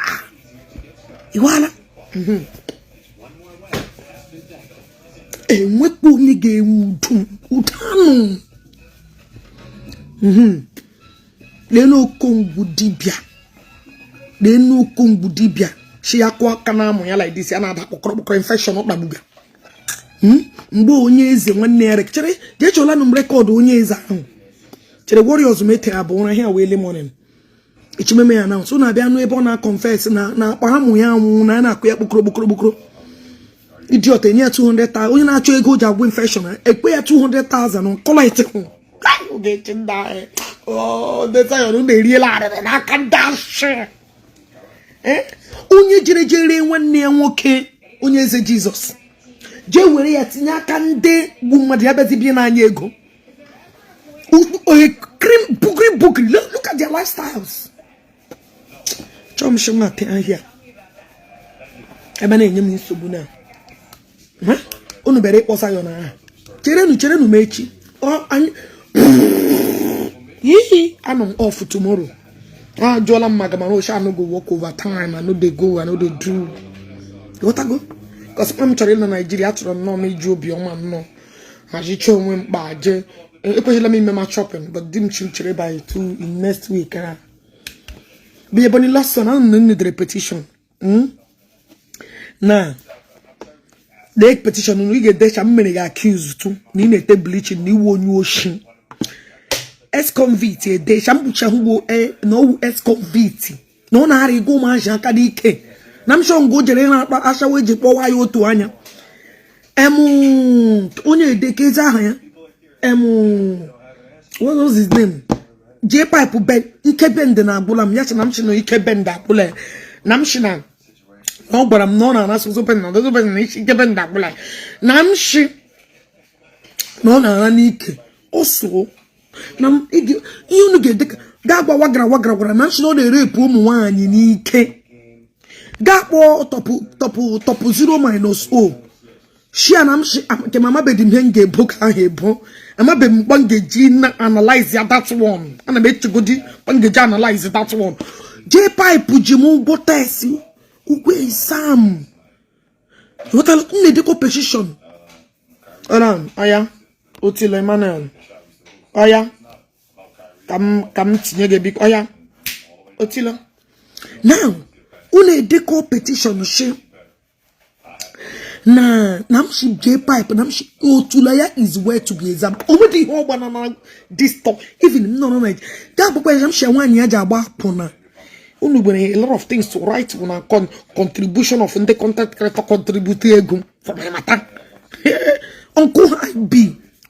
Iwala. Enwekwa onye ga-enwe udo. Udo anụ. Lee n'okongwu dibịa. Lee n'okongwu dibịa. Shi ya kụọ aka na amụ ya like this, ya na-ada kpọkọrọ kpọkọrọ infection ọkpagbuga. Mgbe onye eze nwanne ya chere jee chọla nụ m record onye eze ahụ. Chere Warriors m etere abụọ ụra here wee morning. Echimeme ya na so na-abịa nụ ebe ọ na-confess na akpa amụ ya anwụ na ya na-akụ ya kpokoro kpokoro kpokoro. Idiot enye ya 200,000 onye na-achọ ego o ji agwụ infection ekwe ya 200,000 nkọla ite hụ. Ogechi ndị ahụ. Oh, ndị Zion na-eriela arịrị n'aka ndị ashị. Onye jere jere nwanne ya nwoke onye eze Jizọs jee were ya tinye aka ndị gbu mmadụ ya bịazi bie n'anya ego. Bugri bugri, look at their lifestyles. Chọọ m shi nwa te ahịa ebe na-enye m nsogbu na unu bịara ịkpọ Zion aha. Cherenụ cherenụ m echi. Yihi anọ m off tomorrow. Ajụọla m maka mana oshe I no go work over time, I no dey go, I no dey do. Ghọtago? Cause m chọrọ ịnọ Naijiria, achọrọ nnọọ m iji obiọma nnọọ hazicha onwe m kpa jee. Ekwesịla m ime ma shopping, but di m chi chere by 2 in next week. Bụ Ebonyi Lawson anụ na nne dere petition. Na dee petition unu ị ga-edecha m mere gị accuse tụ na ị na-ete bleaching na iwu onye oshi. Ex-convict edecha mkpuchi ahụ na owu ex-convict na ọ na-arịgo ụmụazị aka n'ike na m chọrọ ngo o jere na-akpa ashawa eji kpọwa ya otu anya. Emu onye edekezi aha ya, emu what was his name, J pipe be ike bend na agwụla m ya sị na m sị na ike bend agwụla ya na m sị na ọ gwara m na ọ na-ana soso bend na dozo bend na ike bend agwụla ya na m sị na ọ na-ana n'ike ọ so na ihe unu ga-ede gaa gwa wagara wagara gwara na m sị na ọ na-erepụ ụmụ nwaanyị n'ike. Gaa kpọọ tọpụ tọpụ tọpụ 0 minus o shia na m sị nke m amabeghị m ihe m ga-ebo ka ahụ ebo amabeghị m mkpa m ga-eji na analyze ya that one. Ana m echegodi mkpa m ga-eji analyze that one. J pipe ji m ụgwọ test, ụgwọ exam. Ghọtara m na-edekọ petition. Ọra ọya Otilo Emmanuel ọya ka m tinye gị biko ọya Otilo. Now unu edekọ petition shi na m shi J pipe na m shi otula ya is where to be examined. O nwedị ihe ọ gbana na this talk even m nọrọ na ga agbakwa ya m shi nwaanyị ya ji agba akwụna. Unu nwere a lot of things to write na contribution of ndị content creator contribute ego for my matter. Uncle IB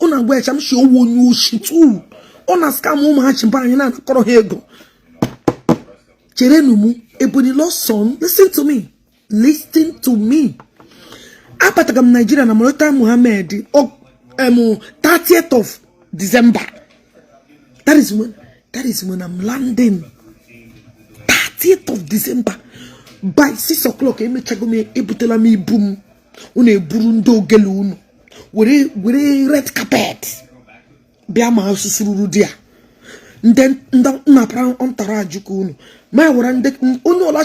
unu agwa ya m shi owu onye oshi too. Ọ na scam ụmụachi mba anyị na-anakọrọ ha ego. Cherenụ m Ebonyi Lawson, listen to me, listen to me. Abatara m Nigeria na Murtala Muhammed 30th of December. That is when I'm landing. 30th of December by 6 o'clock emechago m ebutela m ibu m. Unu eburu ndị ogele unu were were red carpet bịa ma susururu di ya ndị nnapara ntara ajụkọ unu ma were ndị onye ọla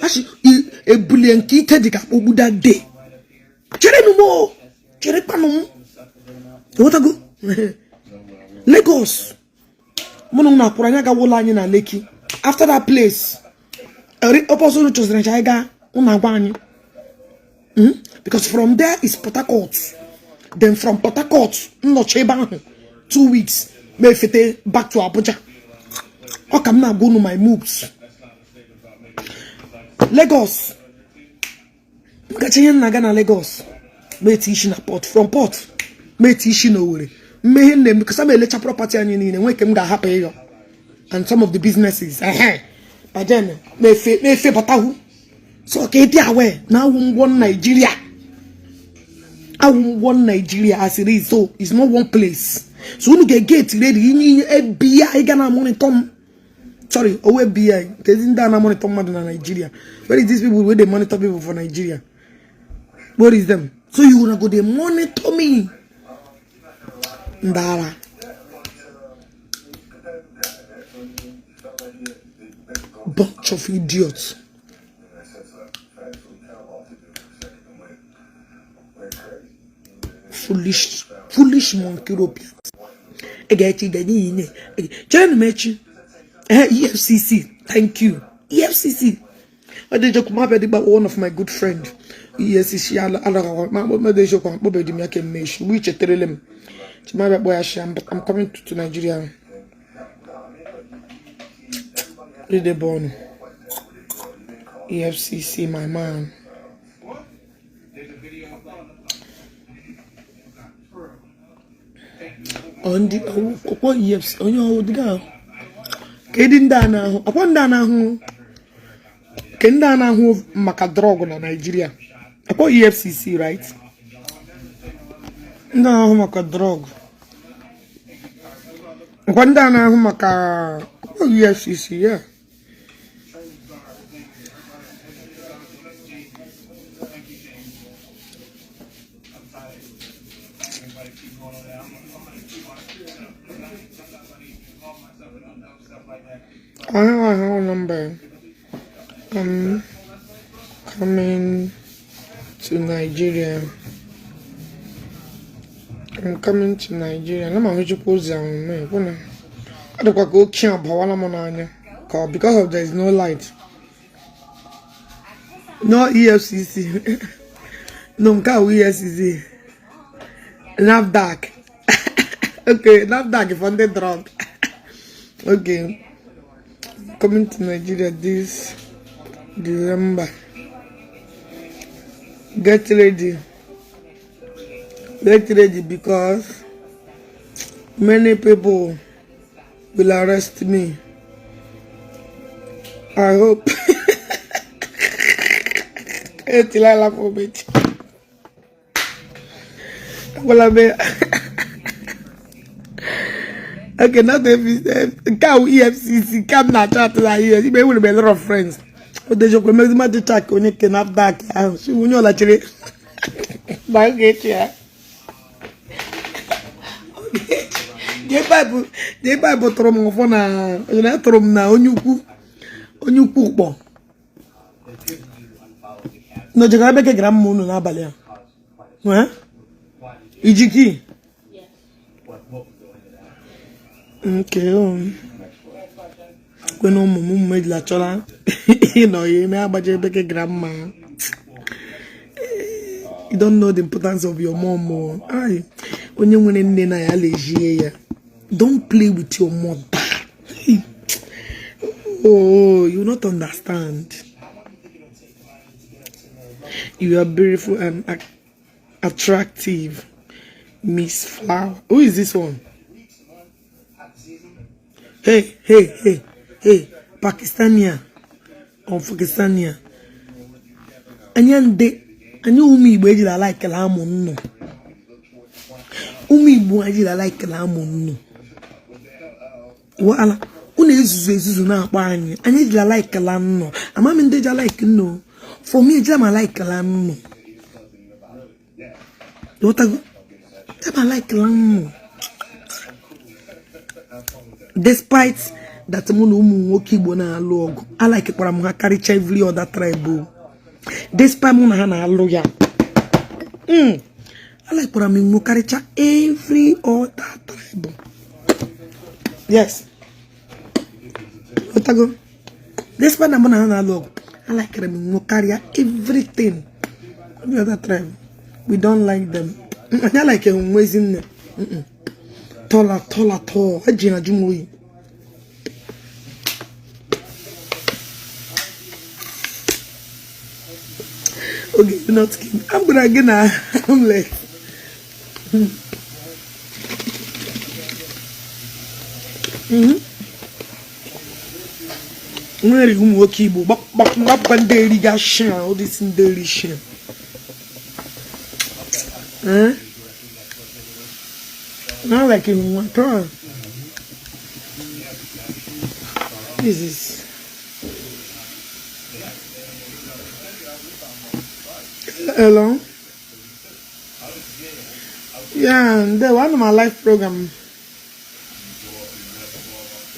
achị ebulie nke ike dị ka akpọgbu that day. Cherenụ m o, cherekwanụ m. Ghọtago? Lagos mụ na unu akwụrụ anyị agawa ụlọ anyị na Lekki. After that place ọpọsọ unu chọziri ncha anyị gaa unu agwa anyị. Because from there is Port Harcourt. Then from Port Harcourt, nnọchi ebe ahụ 2 weeks, ma efete back to Abuja. Ọ ka m na-agwa unu my moves. Lagos, m gacha ihe nna aga na Lagos, ma eti isi na port. From port, ma eti isi na Owerri. Mmehie nne m, because m elecha property anyị niile nwee ke m ga-ahapụ ịyọ and some of the businesses. Ehe, by then ma efe batahu. So ka ịdị aware na awụ ngwọ Nigeria, awụ ngwọ Nigeria as it is. So it's not one place. So unu ga-get ready inye ihe FBI ga na monitor m. Sorry, owe FBI nke ndị a na-monitor mmadụ na Nigeria. Where is these people wey dey monitor people for Nigeria? Where is them? So you una go dey monitor me? Ndara bunch of idiots. Foolish, foolish monkey Europeans. Egechi ga niile chere m echi. EFCC, thank you, EFCC. Ọ dị ejekwa mabịa dịgba one of my good friend EFCC alagakwa ma akpọ ejekwa akpọbeghị m ya kemgbe echi mgbe icheterele m chimabịa kpọ ya shia. But I'm coming to Nigeria. Ridebonu EFCC, my man. Ndị ọkwọ EFCC onye ọwụ dịga kedu ndị a na-ahụ ọkwọ ndị a na-ahụ ke ndị a na-ahụ maka drug na Nigeria, ọkwọ EFCC, right? Ndị na-ahụ maka drug, ọkwa ndị a na-ahụ maka ọkwọ EFCC, yeah. I have a number. I'm coming to Nigeria. I'm coming to Nigeria. Na ma hụchukwu ụzọ ahụ mee kwụ na ọ dịkwa ka oke abawala m n'anya ka because of there is no light. No EFCC. No, nke a wụ EFCC. NAFDAC. Okay, NAFDAC for ndị drug. Okay. Coming to Nigeria this December. Get ready. Get ready because many people will arrest me. I hope. Etila for me. Agwala m ya. Okay, not nke a wụ EFCC nke m na-achọ atụ na EFCC. Ibe enwere m a lot of friends. O dejekwa emezi mmadụ chak onye nke NAFDAC ahụ si onye ọlachiri ma ọ ga-eche ya. Jee Baịbụl tụrụ m ụfọ na onye tụrụ m na onye ukwu kpọ na ojegara bekee gara mma unu n'abalị a. Ijiki nke kwe na ụmụ m ụmụ ejila chọrọ ịnọ ya eme agbaje bekee gara mma. You don't know the importance of your mom. Ay, onye nwere nne na ya lejie ya. Don't play with your mother. Oh, you not understand. You are beautiful and attractive, Miss Flower. Who is this one? Hey, hey, hey, hey, Pakistania or Pakistania. Anyị ndị anyị ụmụ Igbo ejila like la amụ nnụ. Ụmụ Igbo ejila like la amụ nnụ. Wala unu ezuzu ezuzu na-akpọ anyị anyị ejila like la nnụ. Ama m ndị eji like nnụ. For me, ejila ma like la nnụ. Ghọtago? Ejila ma like la nnụ. Despite that mụ na ụmụ nwoke Igbo na-alụ ọgụ, alikekwara m ha karịcha every other tribe o. Despite mụ na ha na-alụ ya, alikekwara m nwo karịcha every other tribe. Yes, ghọtago? Despite na mụ na ha na-alụ ọgụ, alikere m nwo karịa everything. The other tribe, we don't like them. Anyị like nwa ezinne. Tọla tọla tọọ eji na jụ m oyi. Okay, do not kill me. I'm gonna get na I'm like nwere ụmụ nwoke Igbo gbapụkwa ndị eriga shia ụdịsi ndị eri shia. Eh? Not like in one turn. This is Hello. Yeah, the one of my live program.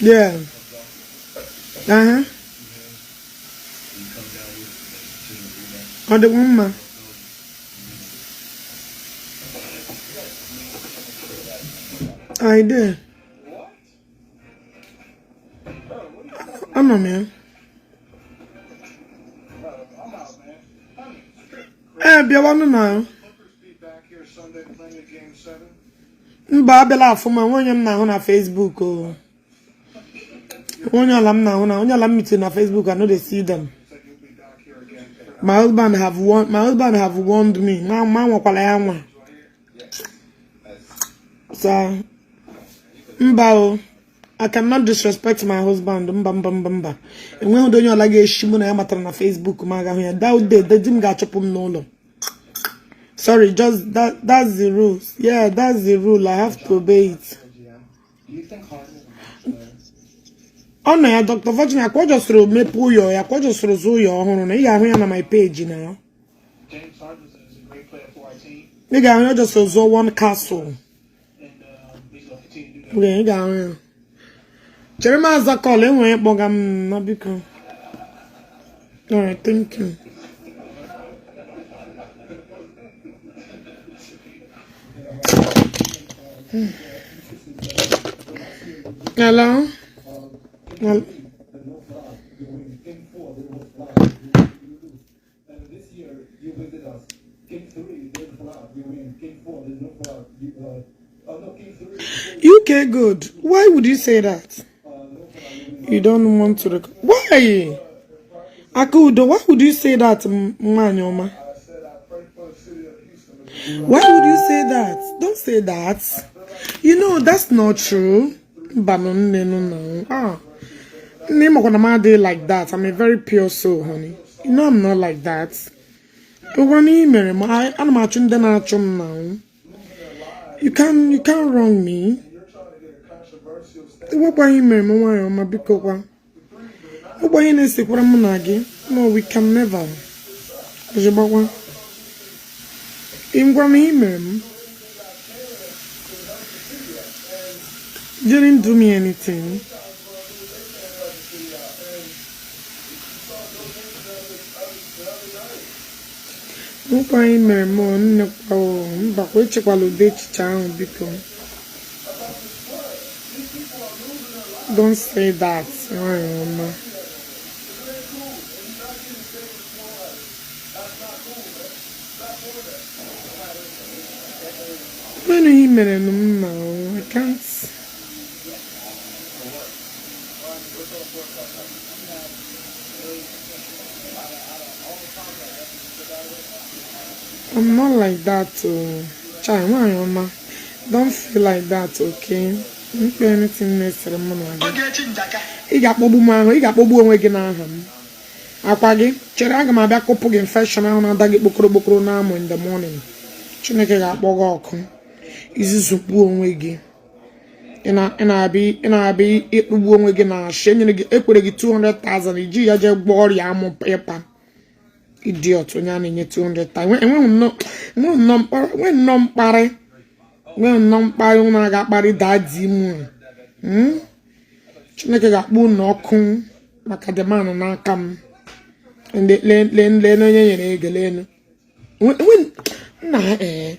Yeah. Uh-huh. Ọ dịkwa mma. I did. Anọ m ya. Ee, bịawanụ na. Mba, abịala afụma nwa onye m na-ahụ na Facebook o. Onye ọla m na-ahụ na onye ọla m meeting na Facebook, I no dey see them. My husband have warned me. Ma ma nwakwala ya nwa. So mba o. I cannot disrespect my husband. Mba mba mba mba. Enweghị onye ọla ga-eshi mụ na ya matara na Facebook ma agahụ ya. That day, di m ga-achụpụ m n'ụlọ. Sorry, just that's the rules. Yeah, that's the rule. I have to obey it. Ọ nọ ya Dr. Virginia ka ọ jọsịrị mepe ụyọ ya ka ọ jọsịrị zụ ụyọ ọhụrụ na ị ga-ahụ ya na my page na ya. Ị ga-ahụ ya ọ jọsịrị zụọ one castle. Okay, ị ga-ahụ ya. Chere m aza call enwere ịkpọga m na biko. All right, thank you. Hello? Hello? UK good. Why would you say that? You don't want to record. Why? Akudo, why would you say that, Mwanyoma? Why would you say that? Don't say that. You know, that's not true. Ah. Like that. I'm a very pure soul, honey. You know I'm not like that. You can't wrong me. No, we can never. You didn't do me anything. Don't say that. I can't. I'm not like that, child. Don't feel like that, okay? Don't anything necessary. Ị ga-akpọgbu m ahụ, ị ga-akpọgbu onwe gị n'aha m. Akwa gị, chere aga m abịa kụpụ gị infection ahụ na-ada gị kpokoro kpokoro n'amụ in the morning. Chineke ga-akpọ gị ọkụ. Izuzugbu onwe gị. Ị na-abịa ịkpụgbu onwe gị na ashị. Enyere gị, ekwere gị 200,000 iji ya jee gwọọ ọrịa amụ ịpa. Idiot, onye a na-enye 200,000. Enweghị nnọọ mkparị. Enweghị nnọọ mkparị ụnụ aga akparị daa di m. Chineke ga-akpọ unu ọkụ maka demand n'aka m. Lee onye nyere ego lenu. Nna ee.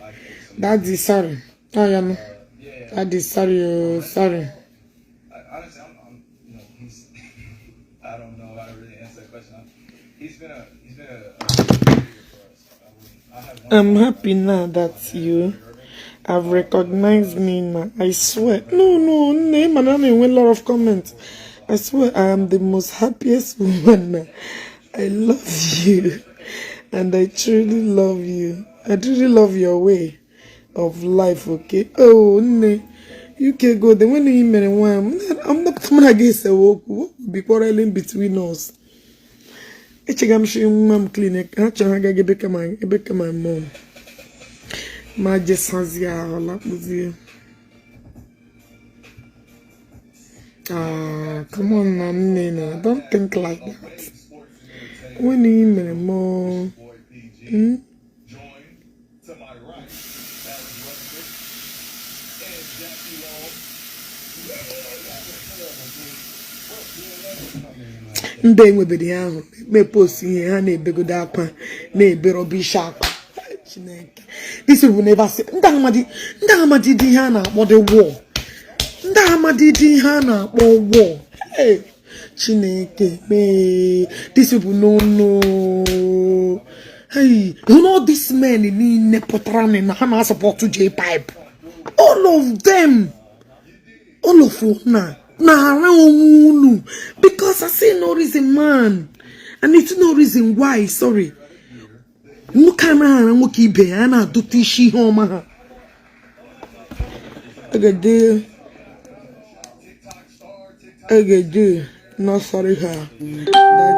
Daddy, sorry. Oh, yeah, no. Daddy, sorry, oh, sorry. Honestly, I'm, you know, he's. I don't know how to really answer that question. He's been a leader for us. I I'm happy now that you have recognized me now. I swear. No, no, nne, mana na-enwe lot of comments. I swear I am the most happiest woman now. I love you. And I truly love you. I truly love your way of life, okay? Oh, nne. UK go, the when you mere nwa I'm not mụ na gị esewe okwu. What will be quarreling between us? Echega m shi nwa m clinic ha chọrọ agaghị ebe ka my mom ma jesazie ahụ lakpụzie. Ah, come on na nne na, don't think like that. When ị mere mụ ndị enwebere ya ahụ mee post ihe ha na-ebegodo akwa na-ebe rubbish akwa. Chineke, this people never say ndị amadi dị ihe a na-akpọ the war, ndị amadi dị ihe a na-akpọ war. Hey, Chineke mee, these people no no. Hey, you know these men niile pụtara na ha na-asọpọtụ J-Pipe, all of them, all of una na-ara onwe unu, because I see no reason, man, and it's no reason why. Sorry, nwoke anaghị ara nwoke ibe ya na-adụta isi ihe ọma ha. Egede egede, not sorry her. That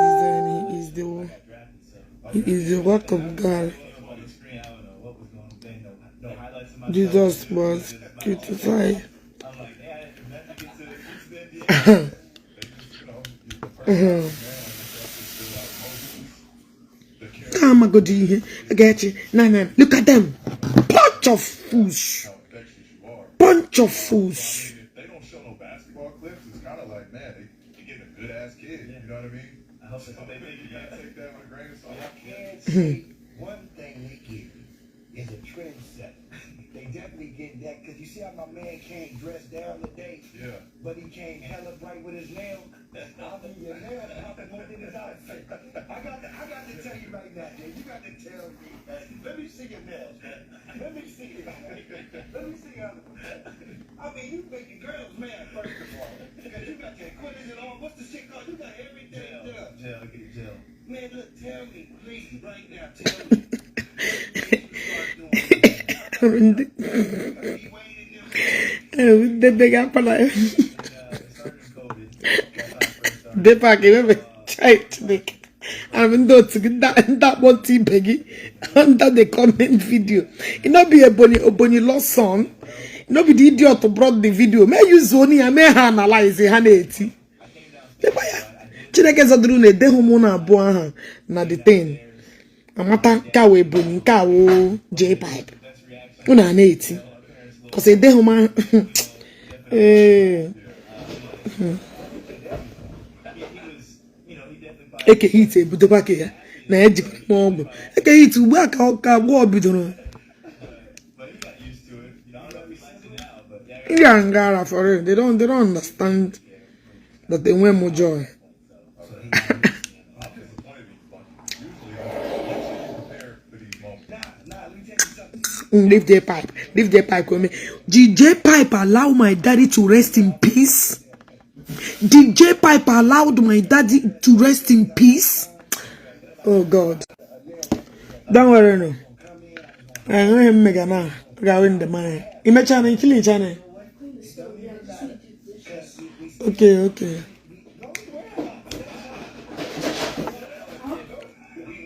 is the work of God. Jesus was crucified. Amagodi ihe agachi na na, look at them, bunch of fools, bunch of fools. They don't show no basketball clips. It's kind of like, man, they getting a good ass kid. You know what I mean? I hope that's what they think. You gotta take that with a grain of salt. I can't say one thing they give is a trendsetter. They definitely get that, because you see how my man came dressed down today, yeah, but he came hella bright with his nail. I mean, your nail popping more than his outfit. I got to tell you right now, Jay, you got to tell me. Let me see your nails, man. Let me see it. Let me see how. I mean, you make the girls mad, first of all. Because you got your equipment and all. What's the shit called? You got everything done. Gel, gel. Man, look, tell me, please, right now, tell me. Under the comment video. It not be Ebonyi lost son. It not be the idiot who brought the video. May use only and may analyze it. Haneti. Chineke zaduru na edeghị mụ na abụọ aha na the thing. Amata nke wee Ebonyi nke awụ J-Pipe. Unu a na-eti. Cause edeghị m ee. Eke hit ebudokwa ke ya na ejikwara m ọgwụ. Eke hit ugbu a ka agwọ bidoro. Ndị a ngara for real. They don't understand that they want more joy. Leave their pipe. Leave their pipe. Did J-Pipe allow my daddy to rest in peace? Did J-Pipe allow my daddy to rest in peace? Oh God. Don't worry no. I know him mega now. I win the money. Imagine killing channel. Okay, okay.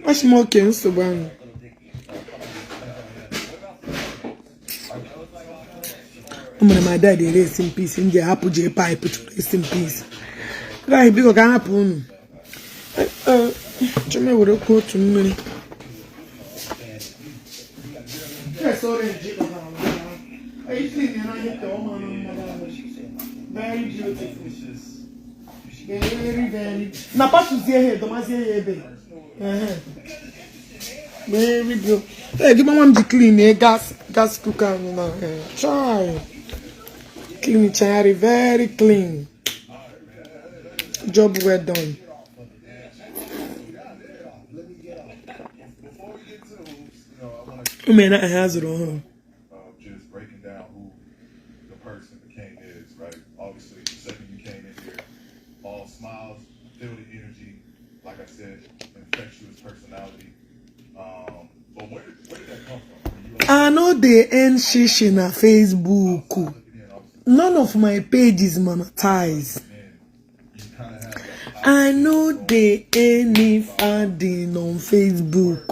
What's more so bad? My daddy rest in peace. In the happy J-Pipe to rest in peace. Right, because I happen. Jimmy would go to me. Very beautiful. Very, very. Na pass here, here. Very beautiful. Hey, give my mom the clean gas cooker now. Try. Clean cherry, very clean. Job well done. Before we get to hoops, you know, I want O mere na ahịa azụrụ ọhụrụ. Just breaking down who the person, the king is, right? Obviously, the second you came in here, all smiles, feel the energy, like I said, infectious personality. But where did that come from? Were you I no dey earn shishi na Facebook. looking in, obviously, None of my pages monetize. and you kind of have that I no dey any funding on Facebook.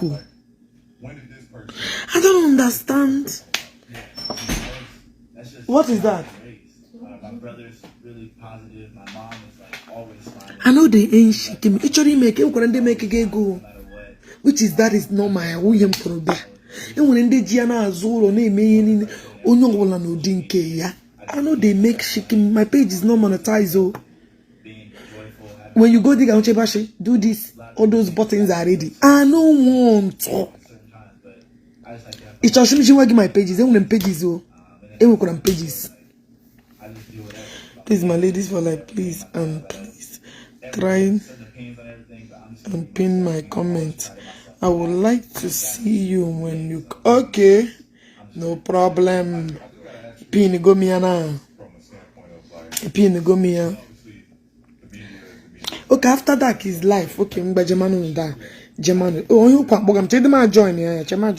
When did this person I don't understand. That's just What is that? raised. My brother's really positive. My mom is like always smiling. I no dey earn shiki. Ị chọrọ ime ka e nwekwara ndị make gị ego. No matter what. Which is that is not my nwunye m kpọrọ bịa. E nwere ndị ji ya na-azụ ụlọ, na-eme ihe niile, onye ọbụla n'ụdị nke ya. I no dey make shiki. My page is not monetized o. Being joyful, having When you go dig and do this, all those buttons are ready. I no want to. certain times, but I just like to have Ị chọrọ m nwe gị my pages? Enwere m pages o. Enwekwara m pages. I just do whatever. Please, my ladies for like, please and please try Certain opinions on everything, but I'm just and pin my comment. I would like to see you when you, okay, no problem. Pin go me ya now. From a standpoint of like, Pin go me ya. Obviously, the media is the media. Okay, after dark is life. Okay, mgbe Jemanu da Jemanu. Oh, onye ụkwa akpọga m. Chedị ma join ya ya chema.